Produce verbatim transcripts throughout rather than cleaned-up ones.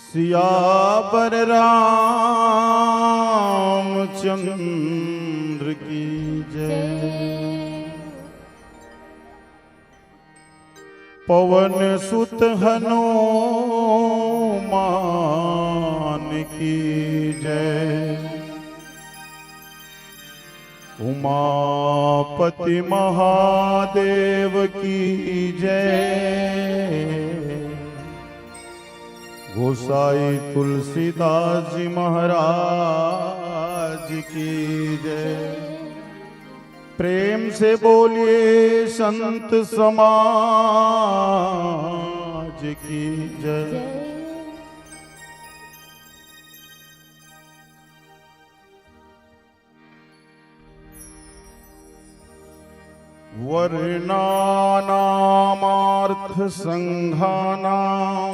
सियावर रामचंद्र की जय। पवन सुत हनुमान की जय। उमापति महादेव की जय। गोसाई तुलसीदास जी महाराज की जय। प्रेम से बोलिए संत समाज की जय। वर्णानामार्थसङ्घानां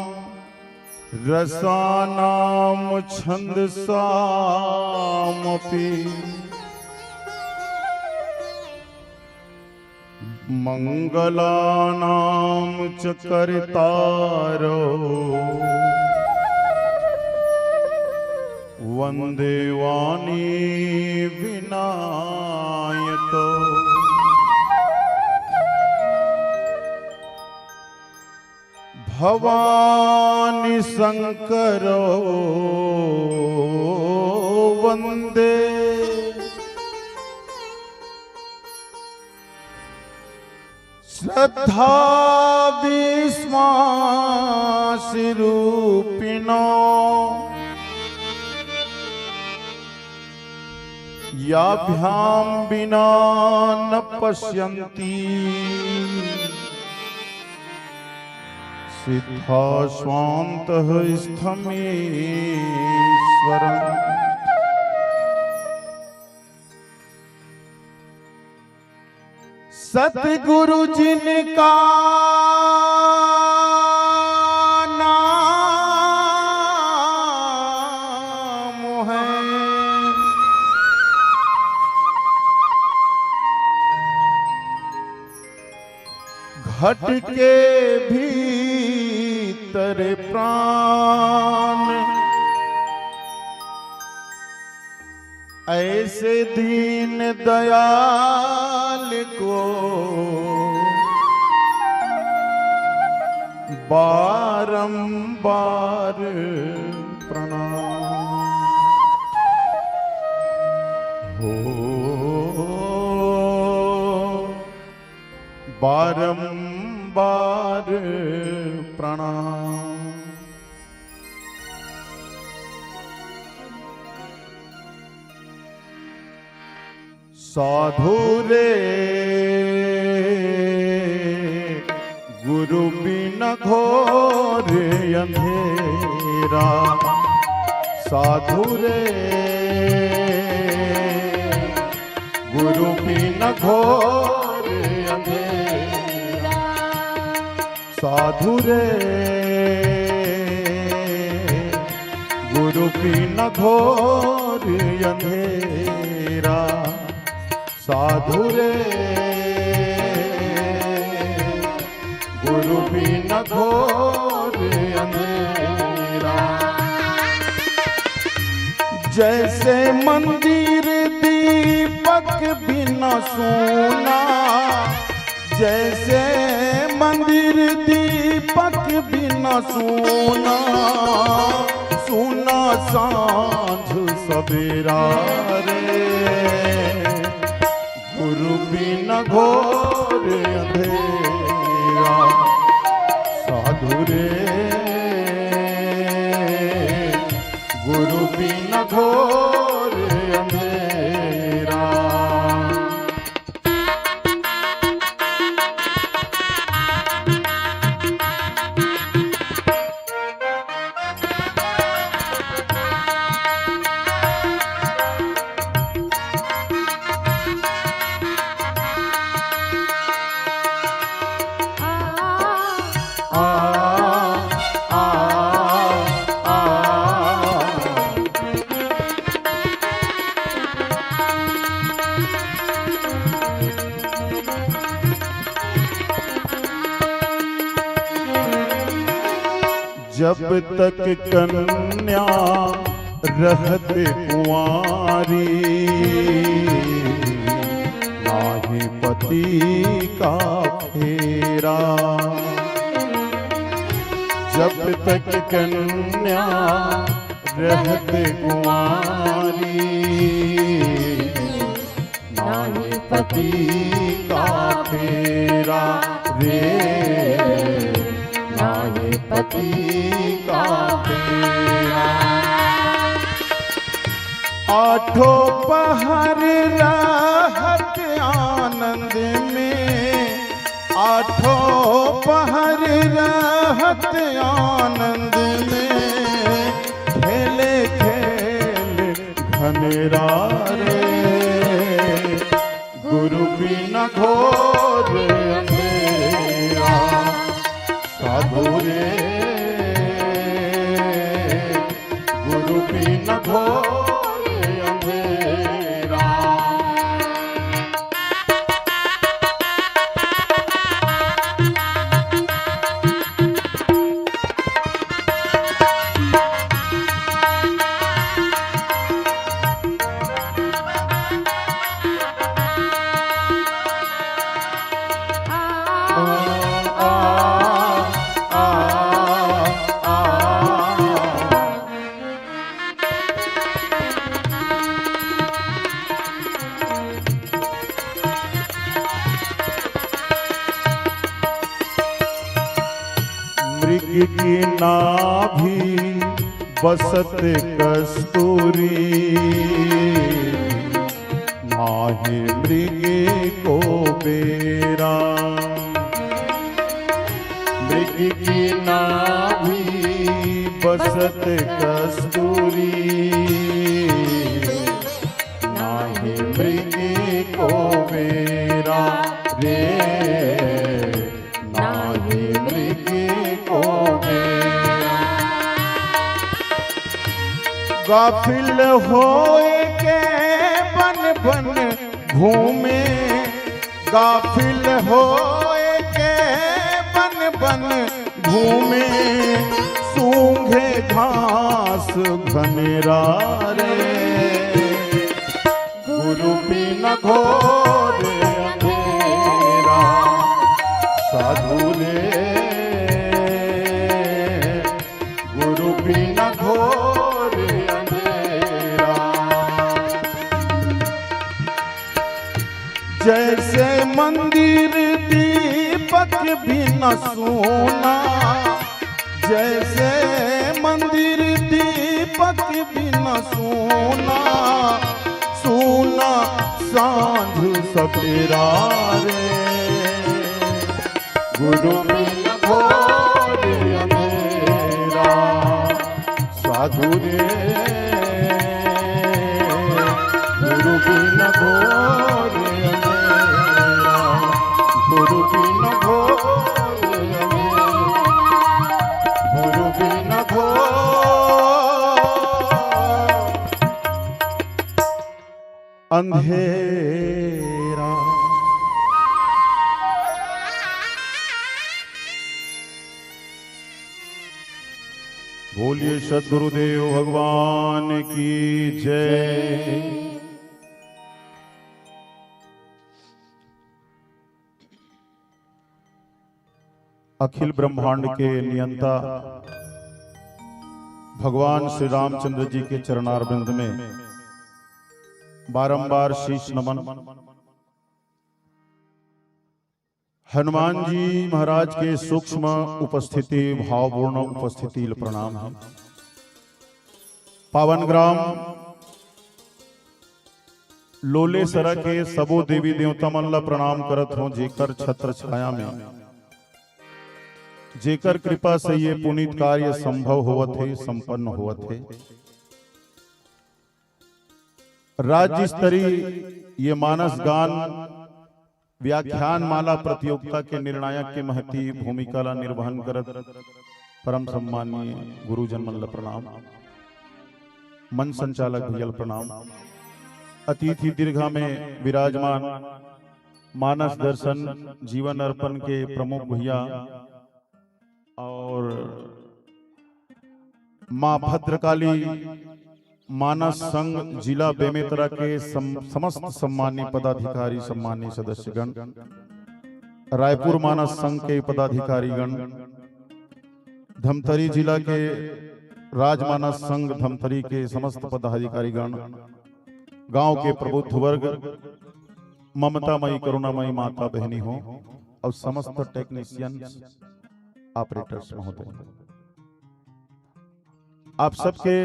रसानां छन्दसामपि। मङ्गलानां च कर्तारौ वन्दे वाणी विनायकौ। भवानी शंकरौ वन्दे श्रद्धा विश्वास रूपिणौ। याभ्यां विना न पश्यन्ति सिद्धा स्वान्तः स्थमीश्वरम्। सतगुरु जिनका नाम है, घट के भीतर प्राण। ऐसे दीन दयाल को बारंबार प्रणाम। हो बारंबार प्रणाम। साधु रे गुरु बिन घोर अंधेरा, साधु रे गुरु बिन घोर अंधेरा, साधु रे गुरु बिन घोर अंधेरा, साधु रे गुरु बिन घोर अंधेरा। जैसे मंदिर दीपक बिना सूना, जैसे मंदिर दीपक बिना सूना, सूना सांझ सवेरा रे। गुरु बिन घोर अंधेरा, साधु रे गुरु बिन घोर अंधेरा। जब तक कन्या रहत कुंवारी, नाही पति का फेरा। जब तक कन्या रहत कुंवारी, नाही पति का फेरा रे, नाही पति का फेरा। आठों पहर रहत आनंद में, आठों पहर रहत आनंद में, खेले खेल घनेरा रे, गुरु बिन घोर अंधेरा। साधु रे, गुरु बिन घोर अंधेरा। मृग की नाभि बसत कस्तूरी, नाहि मृग को बेरा। मृग की नाभि बसत कस्तूरी, नाही मृग को बेरा रे, नाही मृग को बेरा। गाफिल होए के बन बन घूमे, गाफिल होए के बन बन घूमे, सूंघे घास घनेरा रे। गुरु बिन घोर अंधेरा, साधु रे। गुरु बिन घोर अंधेरा। जैसे मंदिर दीपक बिन सूना, जैसे मंदिर दीपक बिन सूना, सूना सांझ सपेरा रे। गुरु बिन घोर अंधेरा, साधु रे। गुरु बिन घोर अंधेरा, गुरु बिन घोर अंधेरा, गुरु बिन घोर अंधेरा। बोलिए सद्गुरुदेव भगवान की जय। अखिल ब्रह्मांड के नियंता भगवान श्री रामचंद्र जी के चरणारविंद में बारंबार शीश नमन। हनुमान जी महाराज के सूक्ष्म उपस्थिति, भावपूर्ण उपस्थिति ल प्रणाम हे। पावन ग्राम लोलेसरा के सबो देवी देवता मन ला प्रणाम करत हों, जेकर छत्र छाया में, जेकर कृपा से ये पुनीत कार्य संभव होवत हे, संपन्न होवत हे। राज्य स्तरीय ये मानस गान व्याख्यान माला प्रतियोगिता के निर्णायक के महती भूमिका ला निर्वहन करत परम सम्माननीय गुरुजन मन ला प्रणाम, मंच संचालक भैया ला प्रणाम, अतिथि दीर्घा में विराजमान मानस दर्शन जीवन अर्पण के प्रमुख भैया और माँ भद्रकाली मानस संघ जिला बेमेतरा के सम-, समस्त सम्मानी पदाधिकारी, सम्मानी सदस्यगण, रायपुर मानस संघ के पदाधिकारीगण, धमतरी जिला के राजमानस संघ धमतरी के समस्त पदाधिकारीगण, गांव के प्रबुद्ध वर्ग, ममतामयी करुणामयी माता बहनी हो, और समस्त टेक्नीशियंस, ऑपरेटर्स महोदय, आप सबके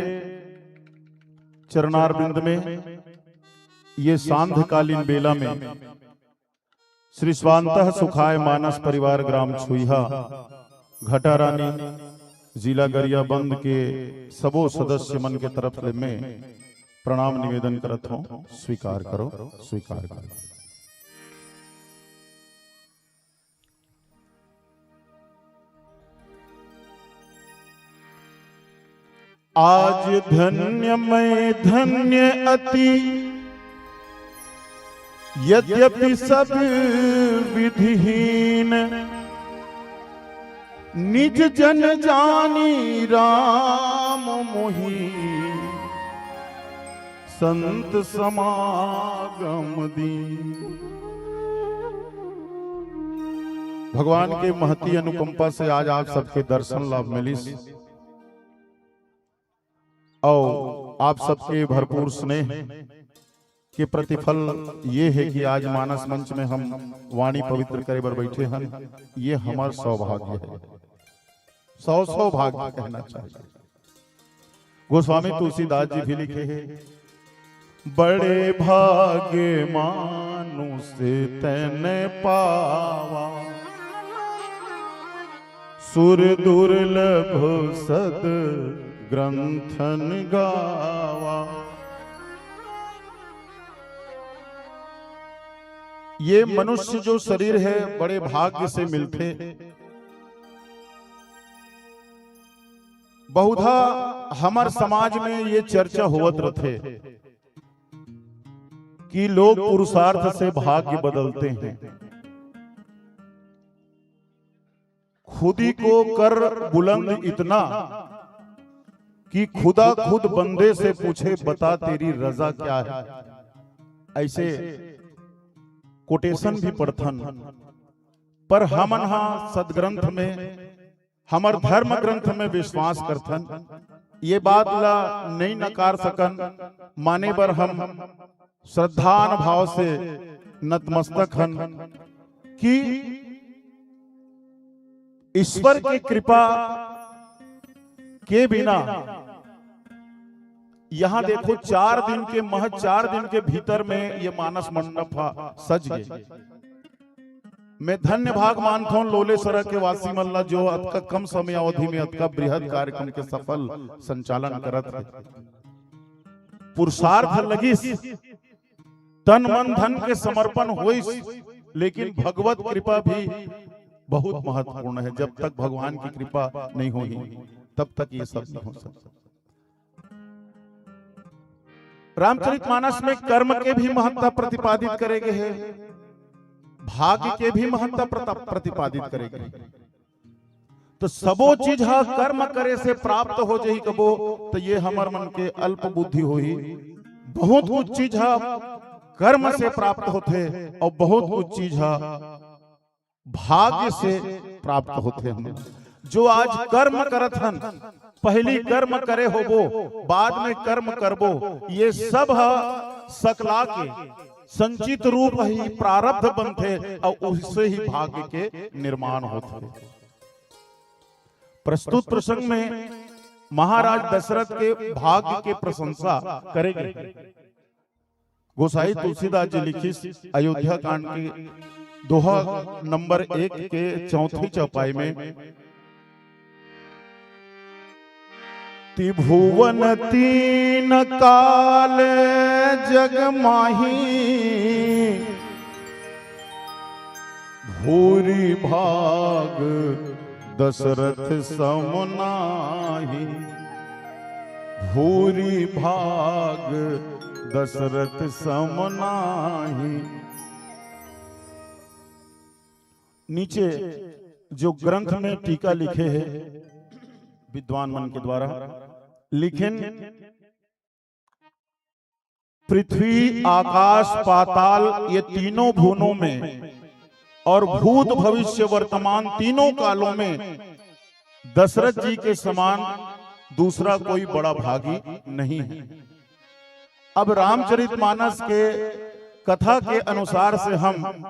चरणारविंद में ये सांध्यकालीन बेला में श्री स्वांतः सुखाय मानस परिवार ग्राम छुईहा घटारानी जिला गरियाबंद के सबो सदस्य मन के तरफ ले मैं प्रणाम निवेदन करत हों, स्वीकार करो, स्वीकार करो। आज धन्य मैं धन्य अति, यद्यपि सब विधिहीन, निज जन जानी राम मोहि संत समागम दीन। भगवान के महती अनुकंपा से आज आप सबके दर्शन लाभ मिलिस। और आप सबके भरपूर स्नेह के प्रतिफल ये है कि आज मानस मंच में हम वाणी पवित्र करे बर बैठे हन। ये हमार सौभाग्य है, सौ सौभाग्य कहना चाहिए। गोस्वामी तुलसीदास जी भी लिखे हैं, बड़े भाग्य मानुष तन पावा, सुर दुर्लभ सद ग्रंथन गावा। ये मनुष्य जो शरीर है, बड़े भाग्य से मिलथे। बहुधा हमर समाज में ये चर्चा होवत रथे कि लोग पुरुषार्थ से भाग्य बदलते हैं। खुदी को कर बुलंद इतना कि खुदा खुद बंदे से पूछे, बता तेरी रजा क्या है। ऐसे कोटेशन भी पढ़थन, पर हमन हा सदग्रंथ में, हमर धर्म ग्रंथ में विश्वास करथन। ये बात ला नहीं नकार सकन, माने बर हम श्रद्धान भाव से नतमस्तक हन कि ईश्वर की कृपा के बिना यहाँ देखो, चार दिन के, महज चार दिन के भीतर में ये मानस मंडप हा सज गए। मैं धन्य भाग मानथों लोलेसरा के वासी मन ला, जो अतका कम समय अवधि में अतका बृहद कार्यक्रम के सफल संचालन करत हे। पुरुषार्थ लगिस, तन मन धन के समर्पण होइस, लेकिन भगवत कृपा भी बहुत महत्वपूर्ण है। जब तक भगवान की कृपा नहीं होही, तब तक ये सब नहीं हो सकता। रामचरितमानस में कर्म के भी महत्ता प्रतिपादित करे गए हे, भाग्य के भी महत्ता प्रता-, प्रतिपादित करे गए हे। तो सबो चीज हा कर्म करे से प्राप्त हो जाही कबो, तो ये हमर मन के अल्प बुद्धि होही। बहुत कुछ चीज हा कर्म से प्राप्त होथे और बहुत कुछ चीज हा भाग्य से प्राप्त होथे। हम जो आज कर्म करत हन, पहली कर्म करे होबो, बाद में कर्म करबो, ये सब ह सकला के संचित रूप ही प्रारब्ध बनथे और उससे ही भाग्य के निर्माण होथे। प्रस्तुत प्रसंग में महाराज दशरथ के भाग्य के प्रशंसा करेंगे। गोसाई तुलसीदास जी लिखिस अयोध्या कांड के दोहा नंबर एक के चौथी चौपाई में, त्रिभुवन तीन काल जग माही, भूरि भाग दशरथ सम नाही, भूरि भाग दशरथ सम नाही। नीचे जो ग्रंथ में टीका लिखे हे विद्वान मन के द्वारा, लिखिन, पृथ्वी, आकाश, पाताल, ये तीनों भुवनों में और भूत, भविष्य, वर्तमान तीनों कालों में दशरथ जी के समान दूसरा कोई बड़ा भागी नहीं है। अब रामचरितमानस के कथा के अनुसार से हम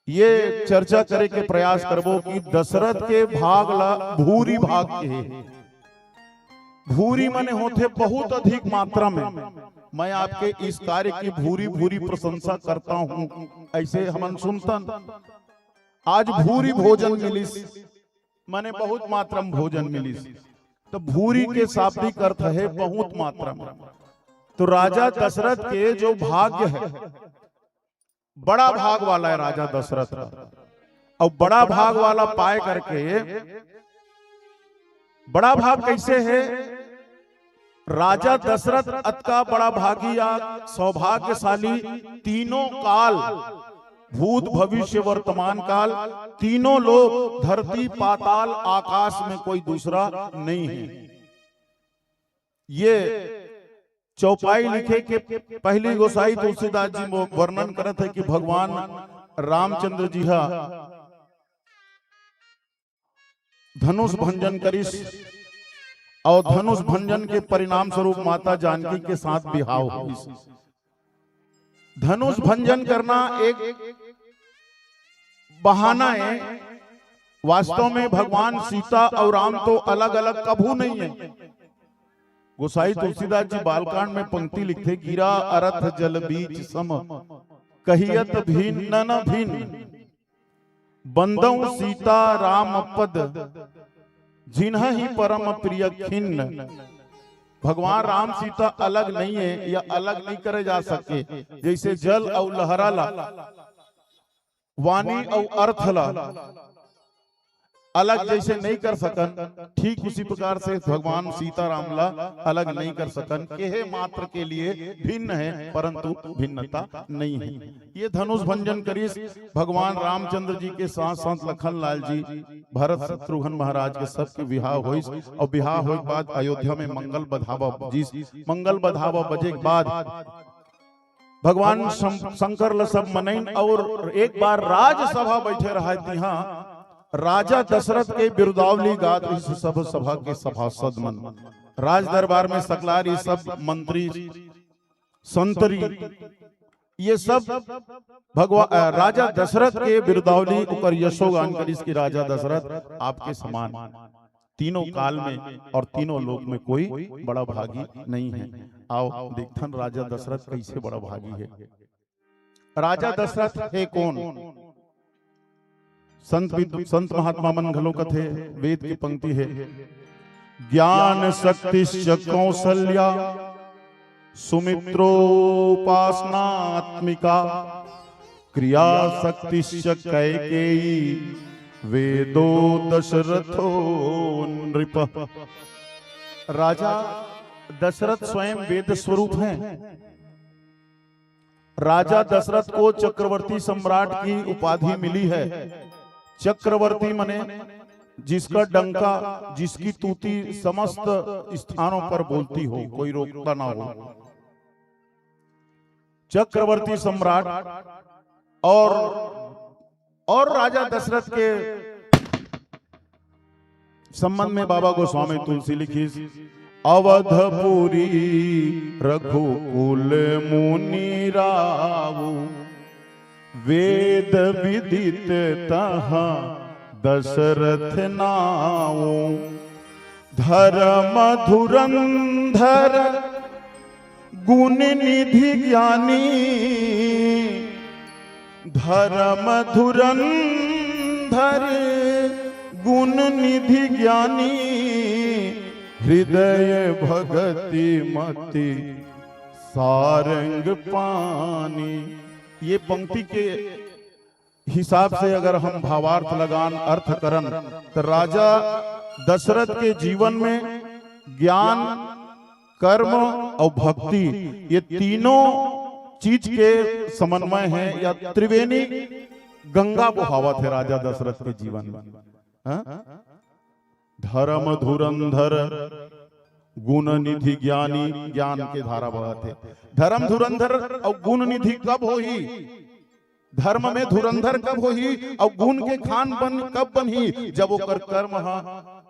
ये चर्चा करे के प्रयास करबो कि दशरथ के भाग ला भूरि भाग कहे। भूरि माने होथे बहुत अधिक मात्रा में। मैं आपके इस कार्य की भूरि भूरि प्रशंसा करता हूं, ऐसे हमन सुनतन। आज भूरि भोजन मिलिस, माने बहुत मात्रा में भोजन मिलिस। तो भूरि के शाब्दिक अर्थ है बहुत मात्रा में। तो राजा दशरथ के जो भाग्य है, बड़ा भाग वाला है राजा दशरथ का। और बड़ा भाग वाला पाए करके, बड़ा भाग कैसे है? राजा दशरथ अतका बड़ा भागी या सौभाग्यशाली, तीनों काल, भूत, भविष्य, वर्तमान काल, तीनों लोक, धरती, पाताल, आकाश में कोई दूसरा नहीं है। ये चौपाई लिखे के पहली गोसाई तुलसीदास जी वो वर्णन करत है कि भगवान रामचंद्र जी हा धनुष भंजन करिस और धनुष भंजन के परिणाम स्वरूप माता जानकी के साथ बिहाव होइस। धनुष भंजन करना एक बहाना है। वास्तव में भगवान सीता और राम तो अलग-अलग कभू नहीं है। गोसाई तुलसीदास जी बालकांड में पंक्ति लिखथे, "गिरा अरथ जल बीच सम, कहियत भिन्न न भिन्न। बंदौ सीता राम पद, जिन्हहि परम प्रिय खिन्न।" भगवान राम सीता अलग नहीं है या अलग नहीं करे जा सके, जैसे जल और लहरा ला, वाणी और अर्थ ला अलग जैसे नहीं कर सकन, ठीक उसी प्रकार से भगवान सीताराम ला अलग नहीं कर सकन। केहे मात्र के लिए भिन्न है, परंतु भिन्नता नहीं है। ये धनुष भंजन करिस भगवान रामचंद्र जी के साथ साथ लखन लाल जी, भरत शत्रुघ्न महाराज के सबके बिहाव होइस और बिहाव होए के बाद अयोध्या में मंगल बधावा बजिस। मंगल बधावा बजे के बाद भगवान शं-, शंकर ल सब मनइन और एक बार राजसभा बैठे रहय तिहां राजा दशरथ के बिरुदावली गात रहिस सब सभा के सभासद मन। राज दरबार में सकलारी सब मंत्री, संतरी, ये सब भगवा-, अ, राजा दशरथ के बिरुदावली, ओकर यशोगान करिस कि राजा दशरथ आपके समान तीनों काल में और तीनों लोक में कोई बड़ा भागी नहीं है। आओ देखथन राजा दशरथ कैसे बड़ा भागी है। राजा दशरथ हे कौन? संत विद-, संत महात्मा मन घलो कथे, वेद की पंक्ति है, "ज्ञान शक्तिश्च कौसल्या सुमित्रोपासनात्मिका, क्रिया शक्तिश्च कैकेयी वेदो दशरथो नृप।" राजा दशरथ स्वयं वेद स्वरूप हैं। राजा दशरथ को चक्रवर्ती सम्राट की उपाधि मिली है। चक्रवर्ती मने जिसका डंका, जिसकी तूती समस्त स्थानों पर बोलती हो, कोई रोकता ना हो। चक्रवर्ती सम्राट और, और राजा दशरथ के संबंध में बाबा गोस्वामी तुलसी लिखिस, "अवधपुरी रघुकुल मुनि राऊ, वेद विदित तहाँ दशरथ नाऊ। धर्म धुरंधर गुण निधि ज्ञानी, धर्म धुरंधर गुण निधि ज्ञानी, हृदय भगति मति सारंग पानी।" ये पंक्ति के हिसाब से अगर हम भावार्थ लगान, अर्थ करन, तो राजा दशरथ के जीवन में ज्ञान, कर्म और भक्ति, ये तीनों चीज के समन्वय है या त्रिवेणी गंगा बहावत है राजा दशरथ के जीवन में। हाँ? धर्म धुरंधर गुण निधि ज्ञानी ज्ञान के धारा बहत हे। धर्म धुरंधर अउ गुण निधि कब होही? धर्म में धुरंधर कब होही अउ गुण के खान बन कब बनही? जब ओकर कर्म ह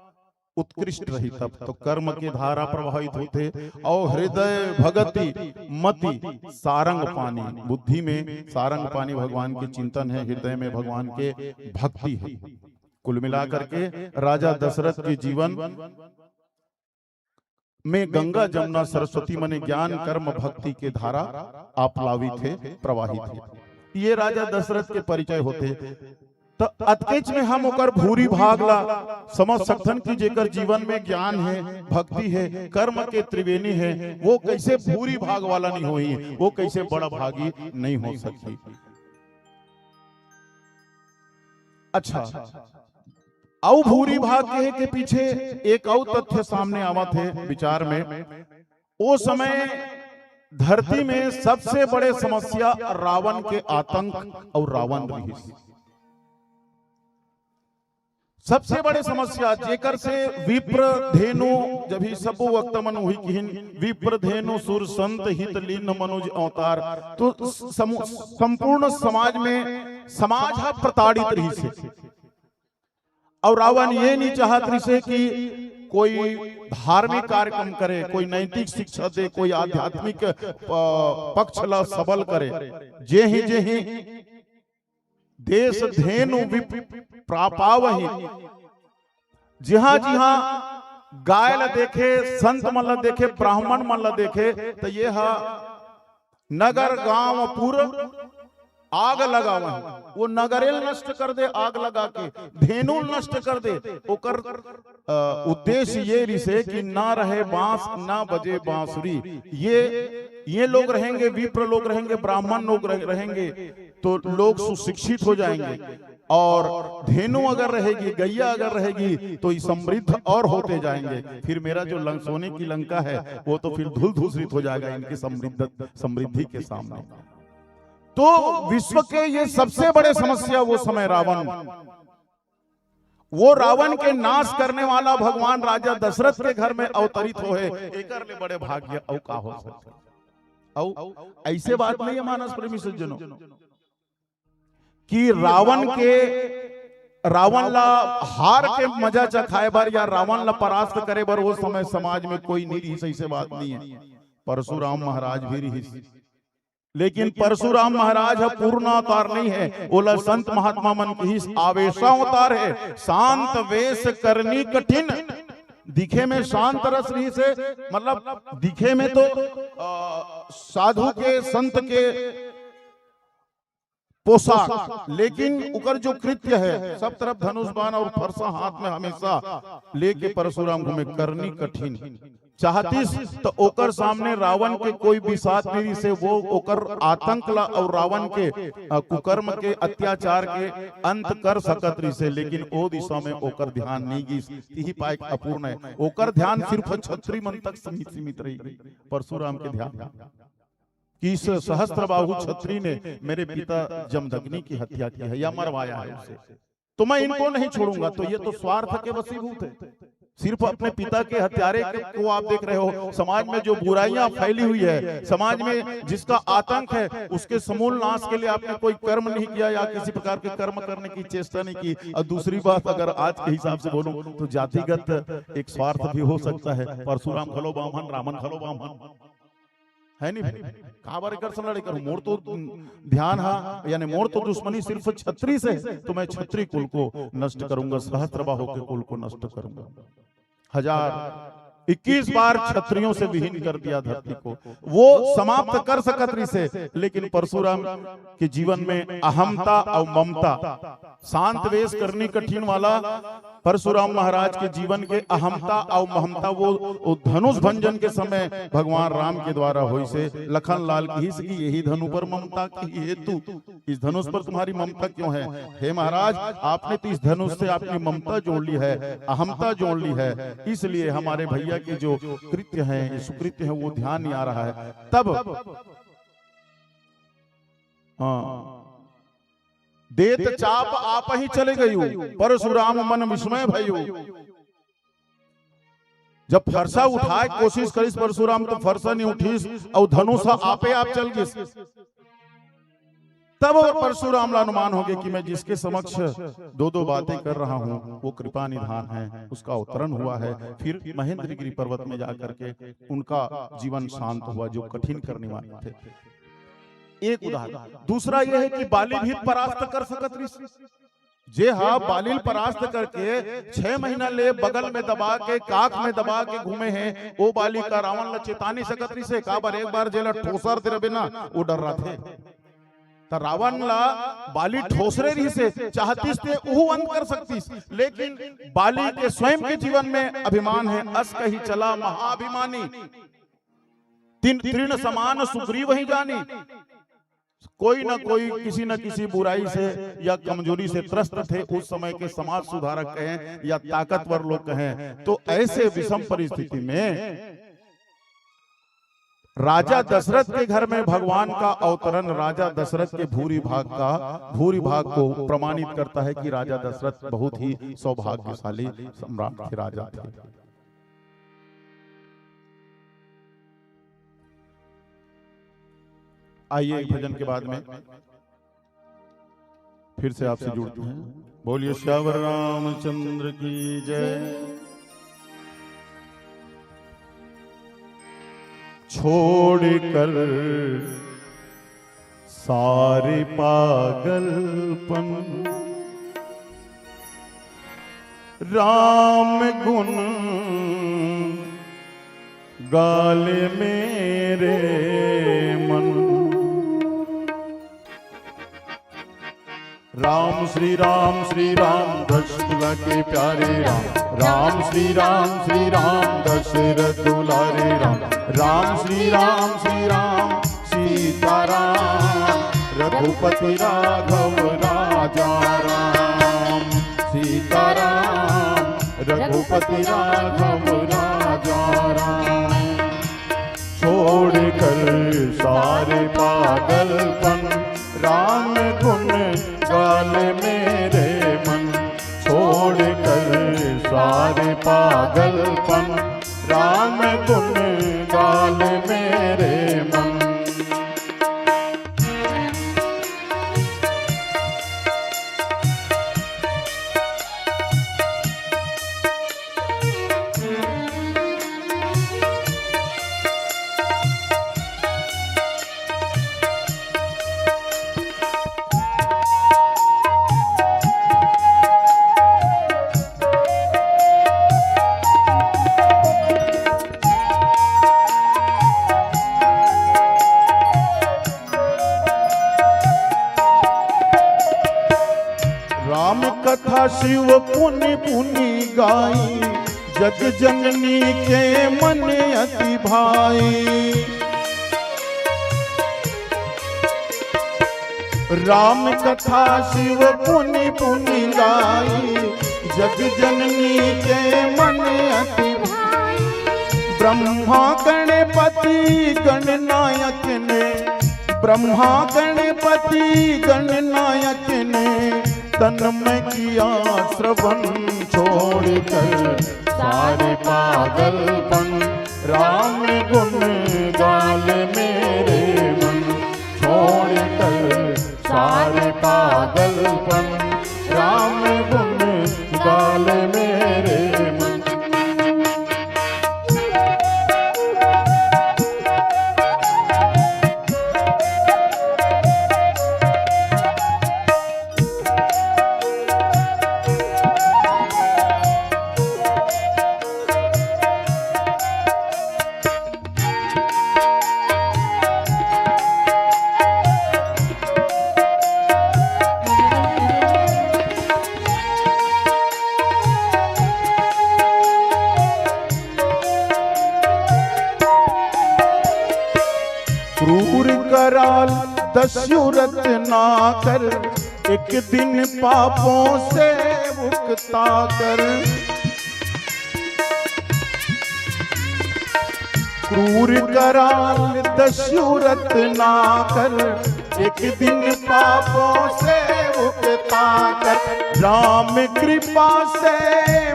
उत्कृष्ट रही तब। तो कर्म के धारा प्रवाहित होथे अउ हृदय भगति मति सारंग पानी, बुद्धि में सारंग पानी भगवान के चिंतन है, हृदय में भगवान के भक्ति है। कुल मिलाकर के राजा दशरथ के जीवन में गंगा जमुना सरस्वती मने ज्ञान कर्म भक्ति के धारा आप्लावित हे, प्रवाहित हे। ये राजा दशरथ के परिचय होथे। त अतकेच में हम ओकर भूरी भाग ला समझ सकथन कि जेकर जीवन में ज्ञान हे, भक्ति हे, कर्म के त्रिवेणी हे, वो कैसे भूरी भाग वाला नहीं होही, वो कैसे बड़ भागी नहीं हो सकही। अच्छा, अउ भूरी भाग कहे के पीछे एक अउ तथ्य सामने आवत हे विचार में। ओ समय धरती में सबसे बड़े समस्या रावण के आतंक अउ रावण रहिस। सबसे बड़े समस्या जेकर से विप्र धेनु, जब ही सबो वक्त मन वही किहिन, विप्र धेनु सुर संत हित लीन मनुज अवतार, तो समू-, संपूर्ण समाज में समाज ह प्रताड़ित रहिस हे। अउ रावण ये नहीं चाहत रहिस हे कि कोई धार्मिक कार्यक्रम करे, कोई नैतिक शिक्षा दे, कोई आध्यात्मिक, अ, पक्ष ला सबल करे। जे ही, जे ही देश धेनु विप प्रापावही, जिहां जिहां गाय ला देखे, संत मन ला देखे, ब्राह्मण मन ला देखे, त ये ह नगर गांव पुर आग लगावही। वो नगरेल नष्ट कर दे, आग लगा के धेनुल नष्ट कर दे। ओकर, अ, उद्देश्य ये रिसे कि ना रहे बांस, ना बजे बांसुरी। ये, ये लोग रहेंगे, विप्र लोग रहेंगे, ब्राह्मण लोग रह-, रहेंगे, तो लोग सुशिक्षित हो जाएंगे। और धेनु अगर रहेगी, गैया अगर रहेगी, तो ये समृद्ध और होते जाएंगे। फिर मेरा जो लंक-, सोने की लंका है, वो तो फिर धूल धूसरित हो जाएगा इनकी समृद्ध, समृद्धि के सामने। तो विश्व के ये सबसे बड़े समस्या वो समय रावण, वो रावण के नाश करने वाला भगवान राजा दशरथ के घर में अवतरित होहे, एकर ले बड़े भाग्य अउ का हो सकथे? अउ ऐसे बात नहीं है मानस प्रेमी सज्जनों, कि रावण के, रावण ला हार के मजा चखाए बर या रावण ला परास्त करे बर वो समय समाज में कोई नहीं रहिस, ऐसे बात नहीं है। परशुराम महाराज भी रहिस, लेकिन परशुराम महाराज ह पूर्ण अवतार नहीं है, ओला संत महात्मा मन किहिस आवेशावतार है। शांत वेश करनी कठिन, दिखे में शांत रस रहिस हे, मतलब दिखे में तो, अ, साधु के, संत के पोशाक, लेकिन ओकर जो कृत्य है, सब तरफ धनुष बाण और फरसा हाथ में हमेशा लेके परशुराम घूमे, करनी कठिन। चाहतिस त ओकर सामने रावण के कोई बिसात नहीं रहिस हे, वो ओकर आतंक ला और रावण के, अ, कुकर्म के, अत्याचार के अंत कर सकत रहिस हे, लेकिन ओ दिशा में ओकर ध्यान नहीं गिस। तिही पाए अपूर्ण है, ओकर ध्यान सिर्फ छत्री मन तक सीमित, सीमित रही, परशुराम के ध्यान कि इस सहस्त्र बाहु छत्री ने मेरे पिता जमदग्नि की हत्या की है या मरवाया है उसे, तो मैं इनको नहीं छोड़ूंगा। तो ये तो स्वार्थ के वशीभूत है। सिर्फ अपने पिता के हत्यारे के, को आप देख रहे हो। समाज में जो बुराइयां फैली हुई है, समाज में जिसका आतंक है, उसके समूल नाश के लिए आपने कोई कर्म नहीं किया या किसी प्रकार के कर्म करने की चेष्टा नहीं की। और दूसरी बात, अगर आज के हिसाब से बोलूं तो जातिगत एक स्वार्थ भी हो सकता है। परशुराम घलो बाम्हन, रावण घलो बाम्हन, है नहीं भाई? काबर एकर से लड़े करूं? मोर तो ध्यान हा, यानी मोर तो दुश्मनी सिर्फ छत्री से, तो मैं छत्री कुल को नष्ट करूंगा, सहस्त्र बाहु के कुल को नष्ट करूंगा। हजार इक्कीस बार छत्रियों से विहीन कर दिया धरती को, वो समाप्त कर सकत रहिस हे, लेकिन परशुराम के जीवन में अहमता और ममता, शांत वेश करनी कठिन वाला परशुराम महाराज के जीवन के अहमता और ममता, वो, वो धनुष भंजन के समय भगवान राम के द्वारा होइस हे। लखन लाल किहिस कि यही धनु पर ममता की हेतु, इस धनुष पर तुम्हारी ममता क्यों है? हे महाराज, आपने तो इस धनुष से आपकी ममता जोड़ ली है, अहमता जोड़ ली है, इसलिए हमारे भैया के जो कृत्य हैं, ये सुकृत्य हैं, वो ध्यान नहीं आ रहा है। तब, हाँ, देत चाप आप ही चले गयु, परशुराम मन विस्मय भयु। जब फरसा उठाए कोशिश करिस परशुराम, तो फरसा नहीं उठिस, अउ धनुष आपे आप चल गिस। तब परशुराम ला अनुमान हो गया कि मैं जिसके समक्ष दो दो बातें कर रहा हूँ, वो कृपा निधान है, उसका अवतरण हुआ है। फिर महेंद्रगिरी पर्वत में जा करके उनका जीवन शांत हुआ, जो कठिन करने वाले थे। एक उदाहरण। दूसरा यह है कि बाली भी परास्त कर सकत रहिस। जे हा बाली ल परास्त करके छह महीना ले बगल में दबा के, काख में दबा के घूमे हे, ओ बाली का रावण ला चेता नहीं सकत रहिस हे? काबर, एक बार जेला ठोसर दे रबे ना, वो डर्राथे। त रावण ला बाली ठोसरे रहिस हे, चाहतिस ते उहू अंत कर सकतिस, लेकिन बाली के स्वयं के जीवन में अभिमान है। अस कही चला महाभिमानी, तिन तृण समान सुग्रीव ही जानी। कोई ना कोई किसी न किसी बुराई से या कमजोरी से त्रस्त थे, उस समय के समाज सुधारक कहें या ताकतवर लोग कहें। तो ऐसे विषम परिस्थिति में राजा दशरथ के घर में भगवान का अवतरण राजा दशरथ के भूरि भाग का, भूरि भाग को प्रमाणित करता है कि राजा दशरथ बहुत ही सौभाग्यशाली सम्राट थे, राजा थे। आइए, एक भजन के बाद में फिर से आपसे जुड़ते हैं। बोलिए सियावर रामचंद्र की जय। छोड़कर सारे पागलपन, राम गुण गाले मेरे मन। राम श्री राम श्री राम, दस तुला के प्यारे राम। राम श्री राम श्री राम, दशरथ दुलारे राम। राम श्री राम श्री राम, सीताराम, रघुपति राघव राजा राम। सीताराम, रघुपति राघव राजा राम। छोड़कर सारे पागलपन, राम गुण गाले मेरे मन। छोड़कर सारे पागलपन, राम गुण गाले मेरे मन। राम कथा शिव पुनि पुनि गाई, जग जननी के मन अति भाई। राम कथा शिव पुनि पुनि गाई, जग जननी के मन अति भाई। ब्रह्मा गणपति गणनायक ने, ब्रह्मा गणपति गणनायक ने, तन में किया श्रवण। छोड़कर सारे पागलपन, राम गुण गाले मेरे मन। छोड़कर सारे पागलपन, राम गुण गाले मेरे मन। क्रूर कराल दस्युरत ना कर, एक दिन पापों से मुक्ता कर। क्रूर कराल दस्युरत ना कर, एक दिन पापों से मुक्ता कर। राम कृपा से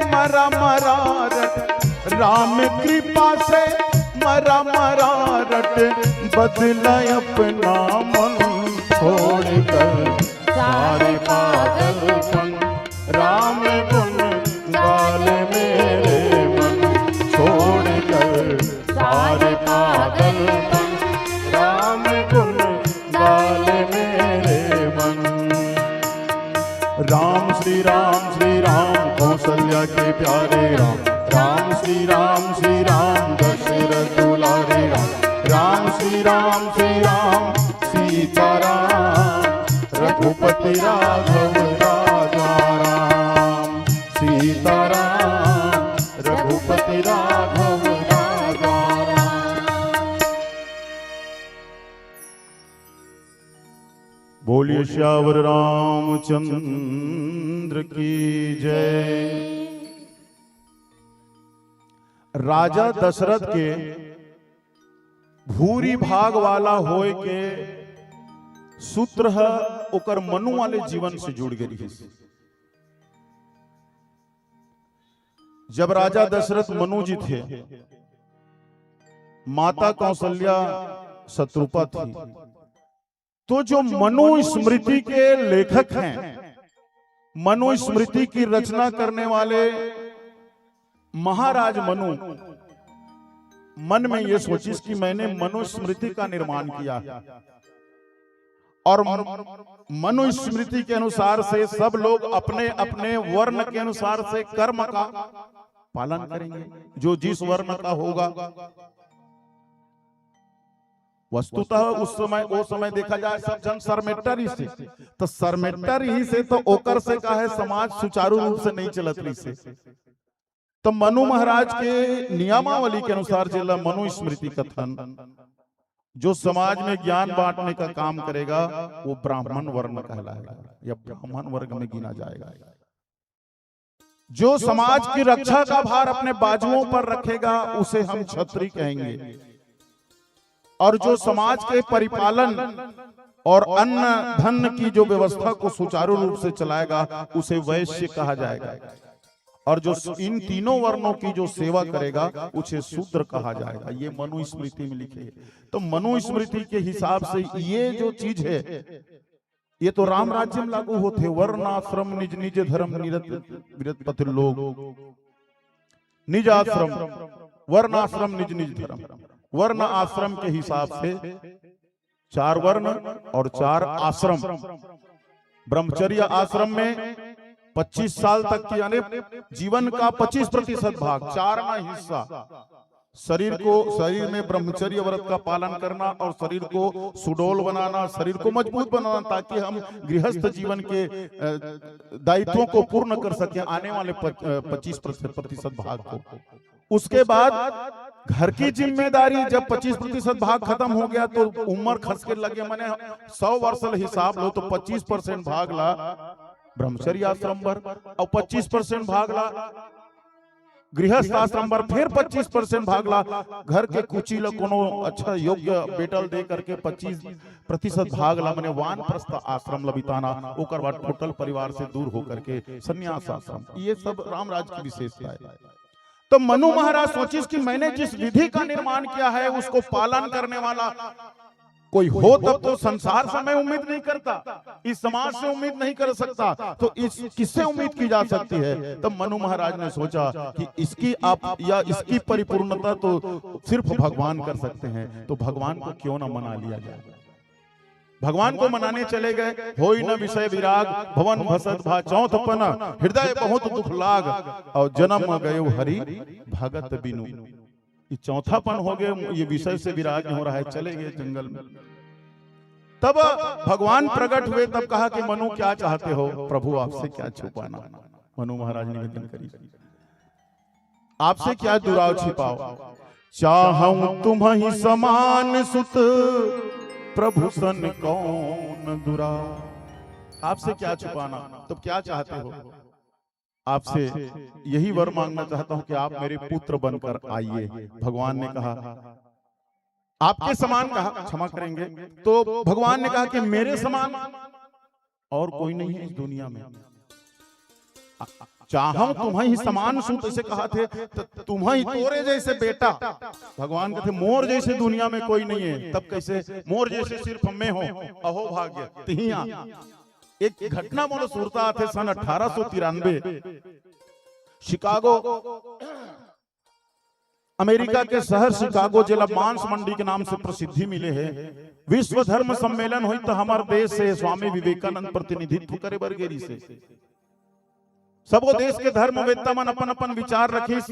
मरा मरा रट, राम कृपा से मरा मरा रट, बदला अपना मन छोड़कर सारे पागलपन। राम गुण गाले मेरे मन, छोड़कर सारे पागलपन। राम गुण गाले मेरे मन। राम श्री राम श्री राम, कौशल्या के प्यारे राम। राम श्री राम श्री राम, दशरथ दुलारे राम। राम श्री राम श्री राम, सीताराम, रघुपति राघव राजा राम। सीताराम, रघुपति राघव राजा राम। बोलिए सियावर रामचंद्र की जय। राजा दशरथ के भूरी भाग वाला होय के सूत्र ह ओकर मनु वाले जीवन से जुड़ गे रिहिस। जब राजा दशरथ मनु जी थे, माता कौशल्या शतरूपा थी, तो जो मनुस्मृति के लेखक हैं, मनुस्मृति की रचना करने वाले महाराज मनु मन में ये सोचिस कि मैंने मनुस्मृति का निर्माण किया है और मनुस्मृति के अनुसार से सब लोग अपने अपने वर्ण के अनुसार से कर्म का पालन करेंगे, जो जिस वर्ण का होगा। वस्तुतः उस समय, वो समय देखा जाए, सब झन सरमेट्टा रिहिसे, तो सरमेट्टा रिहिसे तो ओकर से का है, समाज सुचारू रूप से नहीं चलत रिहिसे। तो मनु महाराज के नियमावली के अनुसार, जेला मनुस्मृति कथन, जो समाज में ज्ञान बांटने का काम करेगा, वो ब्राह्मण वर्ण कहलाएगा या ब्राह्मण वर्ग में गिना जाएगा। जो समाज की रक्षा का भार अपने बाजुओं पर रखेगा, उसे हम छत्री कहेंगे। और जो समाज के परिपालन और अन्न धन की जो व्यवस्था को सुचारू रूप से चलाएगा, उसे वैश्य कहा जाएगा। और जो इन तीनों वर्णों की जो सेवा करेगा, उसे शूद्र कहा जाएगा। ये मनुस्मृति में लिखे है। तो मनुस्मृति के हिसाब से ये जो चीज है, ये तो राम राज्य में लागू होथे, वर्ण आश्रम निज निज धर्म निरत विरत पति लोग, निज आश्रम, वर्ण आश्रम निज निज धर्म, वर्ण आश्रम के हिसाब से चार वर्ण और चार आश्रम। ब्रह्मचर्य आश्रम में पच्चीस साल तक की, यानी जीवन का पच्चीस प्रतिशत भाग, चारवां हिस्सा शरीर को, शरीर में ब्रह्मचर्य व्रत का पालन करना और शरीर को सुडौल बनाना, शरीर को मजबूत बनाना, ताकि हम गृहस्थ जीवन के, अ, दायित्वों को पूर्ण कर सकें आने वाले पच-, अ, पच्चीस प्रतिशत भाग को। उसके बाद घर की जिम्मेदारी, जब पच्चीस प्रतिशत भाग खत्म हो गया तो उम्र खसके लगे, माने सौ वर्ष ल हिसाब लो तो पच्चीस परसेंट भाग ला ब्रह्मचर्य आश्रम बर और पच्चीस परसेंट भाग ला गृहस्थ आश्रम बर, फिर पच्चीस परसेंट भाग ला घर के कुची ला कोनो अच्छा योग्य बेटा ल दे करके पच्चीस प्रतिशत भाग ला, माने वानप्रस्थ आश्रम ला बिताना, ओकर बाद टोटल परिवार से दूर होकर के संन्यास आश्रम। ये सब राम राज की विशेषता है। तो मनु महाराज सोचिस कि मैंने जिस विधि का निर्माण किया है, उसको पालन करने वाला कोई हो तब तो संसार से मैं उम्मीद नहीं करता, इस समाज से उम्मीद नहीं कर सकता, तो इस किससे उम्मीद की जा सकती है? तब मनु महाराज ने सोचा कि इसकी आप या इसकी परिपूर्णता तो सिर्फ भगवान कर सकते हैं, तो भगवान को क्यों ना मना लिया जाए। भगवान को मनाने चले गए, होई न विषय विराग, भवन भसत भा चौथपन, हृदय बहुत दुख लाग, और जन्म गयो हरि भगत बिनु। ये चौथापन हो गए, ये विषय से विराग हो रहा है, चले गए जंगल में। तब भगवान प्रकट हुए, तब कहा कि मनु क्या चाहते हो, प्रभु आपसे क्या छुपाना। मनु महाराज निवेदन करी, आपसे क्या दुराव छिपाओ, चाहूं तुम्हीं समान सुत, प्रभु सन कौन दुराव। आपसे क्या छुपाना, तब क्या चाहते हो? आपसे यही वर मांगना चाहता हूं कि आप मेरे पुत्र बनकर आइए। भगवान ने कहा, आपके समान कहा, क्षमा करेंगे, तो भगवान ने कहा कि मेरे समान और कोई नहीं है इस दुनिया में। आ-, चाहंव तुम्हैं ही समान सूत, ऐसे कहा थे, त तुम्हैं ही, तोरे जैसे बेटा, भगवान कहते, मोर जैसे दुनिया में कोई नहीं है, तब कैसे मोर जैसे सिर्फ मैं हूं, अहो भाग्य, तिहिया। एक घटना मोला सुरता आथे, सन अठारह सौ तिरानबे, शिकागो, अमेरिका के शहर शिकागो, जेला मांस मंडी के नाम से प्रसिद्धि मिले हे, विश्व धर्म सम्मेलन होई, त हमर देश से स्वामी विवेकानंद प्रतिनिधित्व करे बर गे रिहिसे। सबो देश के धर्मवेत्ता मन अपन-अपन विचार रखिस,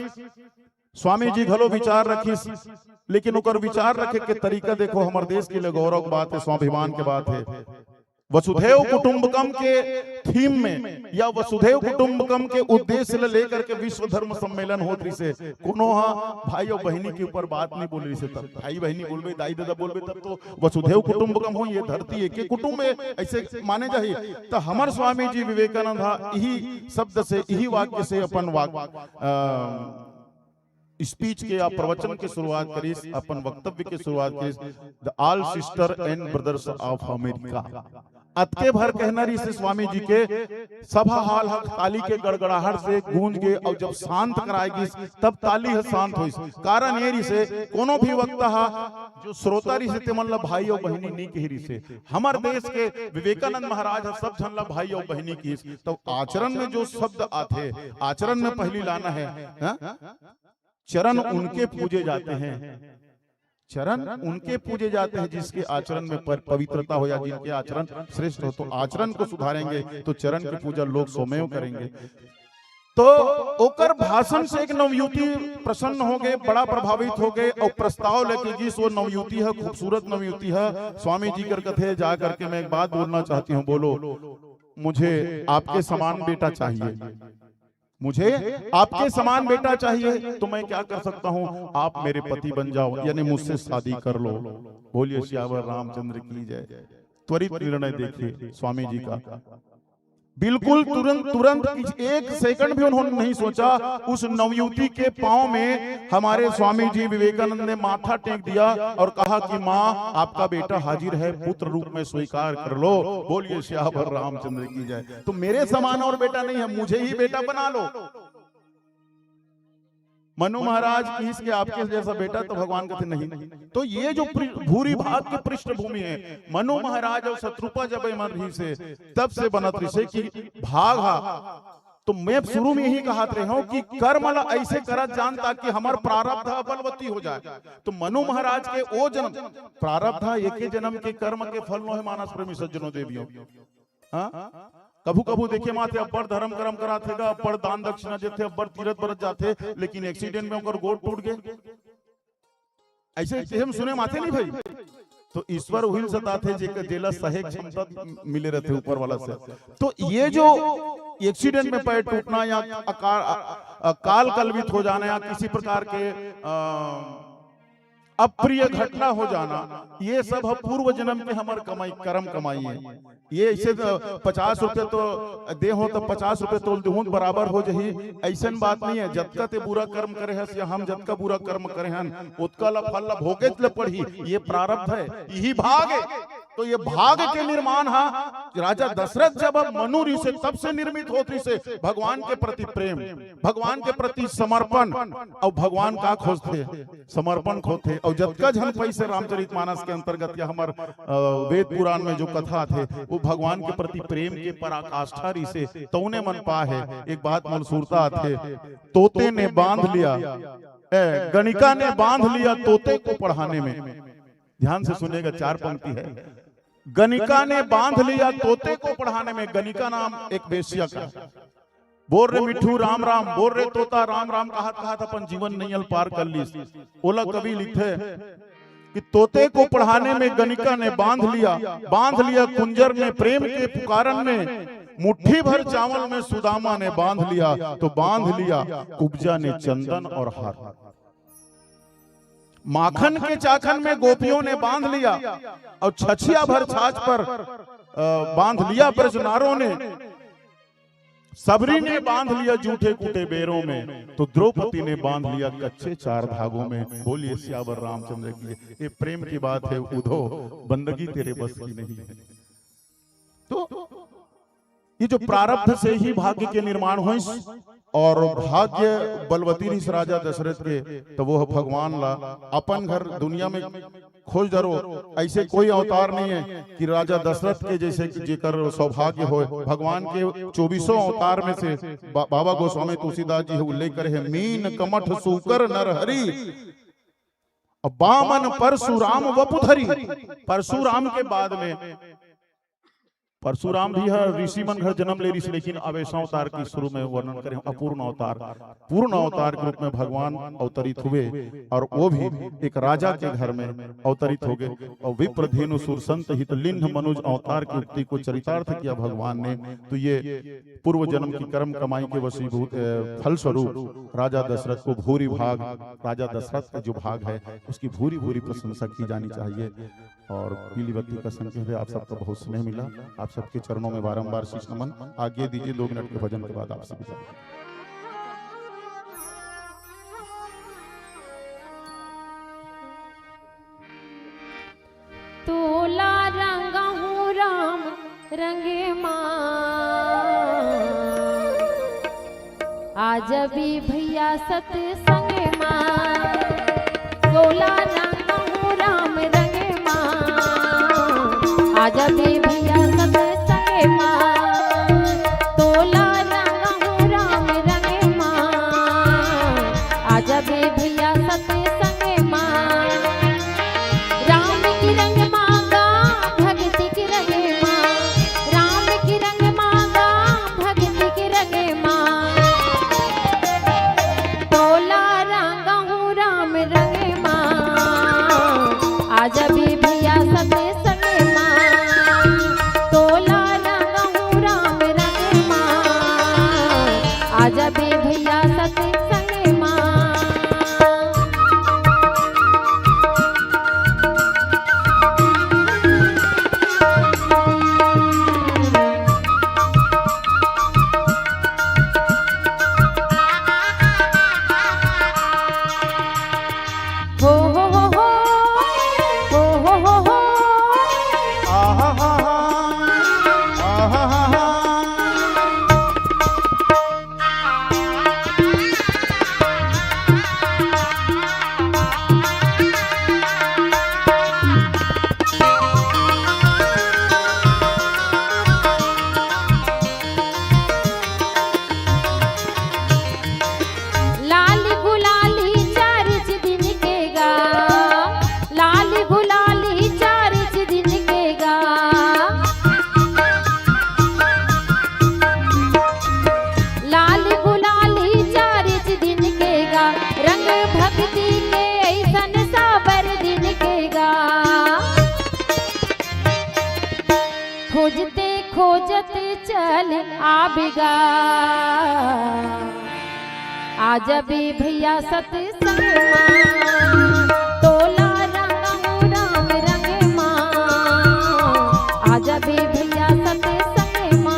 स्वामी जी घलो विचार रखिस, लेकिन ओकर विचार रखे के तरीका देखो, हमर देश के लिए गौरव के बात है, स्वाभिमान के बात है। वसुधैव कुटुंबकम के थीम में या वसुधैव कुटुंबकम के उद्देश्य ले लेकर के विश्व धर्म सम्मेलन होत रिहिसे। कोनो हा भाई और बहिनी के ऊपर बात नहीं बोले रिहिसे, तब भाई बहिनी बोलबे, दाई ददा बोलबे, तब तो वसुधैव कुटुंबकम हो, ये धरती एक ही कुटुंब है, ऐसे माने जाही। तो हमर स्वामी जी विवेकानंद हा यही शब्द से, यही वाक्य से अपन वाक अ, स्पीच के या प्रवचन के शुरुआत करिस, अपन वक्तव्य के शुरुआत करिस, "The all sister and brothers of America।" अतके भर कहना रिहिसे स्वामी जी के, सभा हॉल ह ताली के गड़गड़ाहट से गूंज गे, और जब शांत कराए गिस, तब ताली ह शांत होइस। कारण ये रिहिसे, कोनो भी वक्ता हा जो श्रोता रिहिसे, ते मन ला भाई और बहिनी नहीं कही रिहिसे। हमर देश के विवेकानंद महाराज ह सब झन ला भाई और बहिनी कहिस। तो आचरण में जो शब्द आथे, आचरण में पहली लाना है, हाँ? चरण उनके पूजे जाते हैं, चरण उनके पूजे जाते हैं जिसके आचरण में पर-, पवित्रता हो या जिनके आचरण श्रेष्ठ हो। तो आचरण को सुधारेंगे तो चरण की पूजा लोग स्वमेव करेंगे। तो ओकर भाषण से एक नवयुवती प्रसन्न हो गए, बड़ा प्रभावित हो गए और प्रस्ताव लेके गिस। वो नवयुवती है, खूबसूरत नवयुवती है। स्वामी जी कर कथे, "जा करके मैं एक बात बोलना चाहती हूँ, बोलो।" "मुझे आपके समान बेटा चाहिए, मुझे आपके समान बेटा चाहिए, तो मैं क्या कर सकता हूँ? आप मेरे पति बन जाओ, यानी मुझसे शादी कर लो।" बोलिए सियावर रामचंद्र की जय। त्वरित निर्णय देखिए स्वामी जी का। बिल्कुल तुरंत, तुरंत, एक सेकंड भी उन्होंने नहीं सोचा। उस नवयुवती के पांव में हमारे स्वामी जी विवेकानंद ने माथा टेक दिया और कहा कि, "माँ, आपका बेटा हाजिर है, पुत्र रूप में स्वीकार कर लो।" बोलिए सियावर रामचंद्र की जय। तो मेरे समान और बेटा नहीं है, मुझे ही बेटा बना लो। मनु महाराज किहिस के आपके जैसा बेटा, तो भगवान कहते, "नहीं।" तो ये जो पृ-, भूरि भाग के पृष्ठभूमि है, मनु महाराज और शतरूपा जब एमन रिहिसे, तब से बनत रिहिसे कि भाग हा। तो मैं शुरू में यही कहत रहे हूं कि कर्म ला ऐसे करत जान ताकि हमर प्रारब्ध बलवती हो जाए। तो मनु महाराज के ओ जन्म, प्रारब्ध एके जन्म के कर्म के फल नो है, मानस प्रेमी सज्जनों देवियों। हाँ? कभू कभू देखे माथे अब्बड़ धर्म कर्म कराथे गा, अब्बड़ दान दक्षिणा देथे, अब्बड़ तीरथ बरत जाथे, लेकिन एक्सीडेंट में ओकर गोड़ टूट गए। ऐसे, ऐसे हम सुने माथे नहीं भाई। तो ईश्वर उहिल सताथे जेकर, जेला सहे क्षमता मिले रहथे ऊपर वाला से। तो ये जो एक्सीडेंट में पैर टूटना या अकाल, अ-, अ-, काल कलवित हो जाना या किसी प्रकार के, अ, अप्रिय घटना हो जाना, ये सब ह पूर्व जन्म के हमर कमाई, कर्म कमाई है। ये ऐसे तो पचास रुपये तो दे हो तो पचास रुपये तोल देहूं बराबर हो जही, ऐसन बात नहीं है। जतका ते बुरा कर्म करे हस या हम जतका बुरा कर्म करे हन, ओतका ला फल ला भोगेच ले पड़ही। ये प्रारब्ध है, यही भाग है। तो ये भाग के निर्माण हा राजा दशरथ जब मनु रिहिसे तब से निर्मित होत रिहिसे। भगवान के प्रति प्रेम, भगवान के प्रति समर्पण, और भगवान का खोजथे, समर्पण खोथे। और जतका झन पैसे रामचरित मानस के अंतर्गत या हमर, अ, वेद पुराण में जो कथा थे, वो भगवान के प्रति प्रेम के पराकाष्ठा रिहिसे, तौने मन पा है। एक बात मोल सुरता आथे, "तोते ने बांध लिया, ए, गणिका ने बांध लिया तोते को पढ़ाने में।" ध्यान से सुनेगा, चार पंक्ति है। "गणिका ने बांध लिया तोते को पढ़ाने में।" गणिका नाम एक वेश्या का। "बोल रे मिट्ठू राम राम, बोल रे तोता राम राम" कहत कहत अपन जीवन नैया ल पार कर लीस। ओला कवि लिखथे कि "तोते को पढ़ाने में गणिका ने बांध लिया, बांध लिया कुंजर ने प्रेम के पुकारन में, मुट्ठी भर चावल में सुदामा ने बांध लिया, तो बांध लिया कुब्जा ने चंदन और हार।" माखन के चाखन में गोपियों ने बांध लिया और छछिया भर छाछ पर, अ, बांध लिया ब्रजनारों ने। सबरी ने बांध लिया जूठे कूटे बेरों में, तो द्रौपदी ने बांध लिया कच्चे चार धागों में। बोलिए सियावर रामचंद्र की। ये प्रेम की बात है उद्धव, बंदगी तेरे बस की नहीं है। तो ये जो प्रारब्ध से ही भाग्य के निर्माण होइस और भाग्य बलवती रहिस राजा दशरथ के, तो वो भगवान ला अपन घर दुनिया में खोज डरो। ऐसे कोई अवतार नहीं है कि राजा दशरथ के जैसे कि जेकर सौभाग्य होय। भगवान के चौबीसों अवतार में से बा-, बाबा गोस्वामी तुलसीदास जी उल्लेख करे हैं, मीन कमठ सूकर नरहरि, अब बामन परशुराम वपुधरी। परशुराम के बाद में परशुराम भी ह ऋषि मन घर जन्म ले रिहिस, लेकिन अवेशावतार के शुरू में वर्णन करे, अपूर्ण अवतार, पूर्ण अवतार के रूप में भगवान अवतरित हुए और वो भी एक राजा के घर में अवतरित हो गए। और विप्र धेनु सुर संत हित लिंह मनुज अवतार की उक्ति को चरितार्थ किया भगवान ने। तो ये पूर्व जन्म की कर्म कमाई के वशीभूत, अ, फलस्वरूप राजा दशरथ को भूरि भाग, राजा दशरथ का जो भाग है उसकी भूरि भूरि प्रशंसा की जानी चाहिए। और पीली बत्ती का संकेत है, आप सबका बहुत स्नेह मिला। आप सबके चरणों में बारंबार शीश नमन। आज्ञा दीजिए, दो मिनट के भजन के बाद आपसे विदा। तोला रंगहूँ राम रंगे मा, आजा बे भैया सतसंग मा। तोला रंगहूँ राम रंगे मा, आजा बे भैया सतसंग मा। तोला रंगहूँ राम रंगे मा, आजा बे भैया सतसंग मा। राम के रंग मा गा, भक्ति के रंग मा। राम के रंग मा गा, भक्ति के रंग मा। तोला रंगहूँ राम रंग मा, आजा बे भैया सतसंग मा। तोला रंगहूँ राम रंग मा, आजा बे भैया सतसंग मा। हो, हो, हो, हो। हो, हो, हो, हो। आहा, हा, हा। आहा, हा, हा। लाली गुलाली चारिच दिन के गा, लाली गुलाली चारिच दिन के गा। लाली गुलाली चारिच दिन के गा, रंग भक्ति के ऐसन साबर दिन के गा। खोजते खोजते चल आबे गा। आजा बे भैया सतसंग मा, तोला रंगहूँ राम रंग मा। आजा बे भैया सतसंग मा।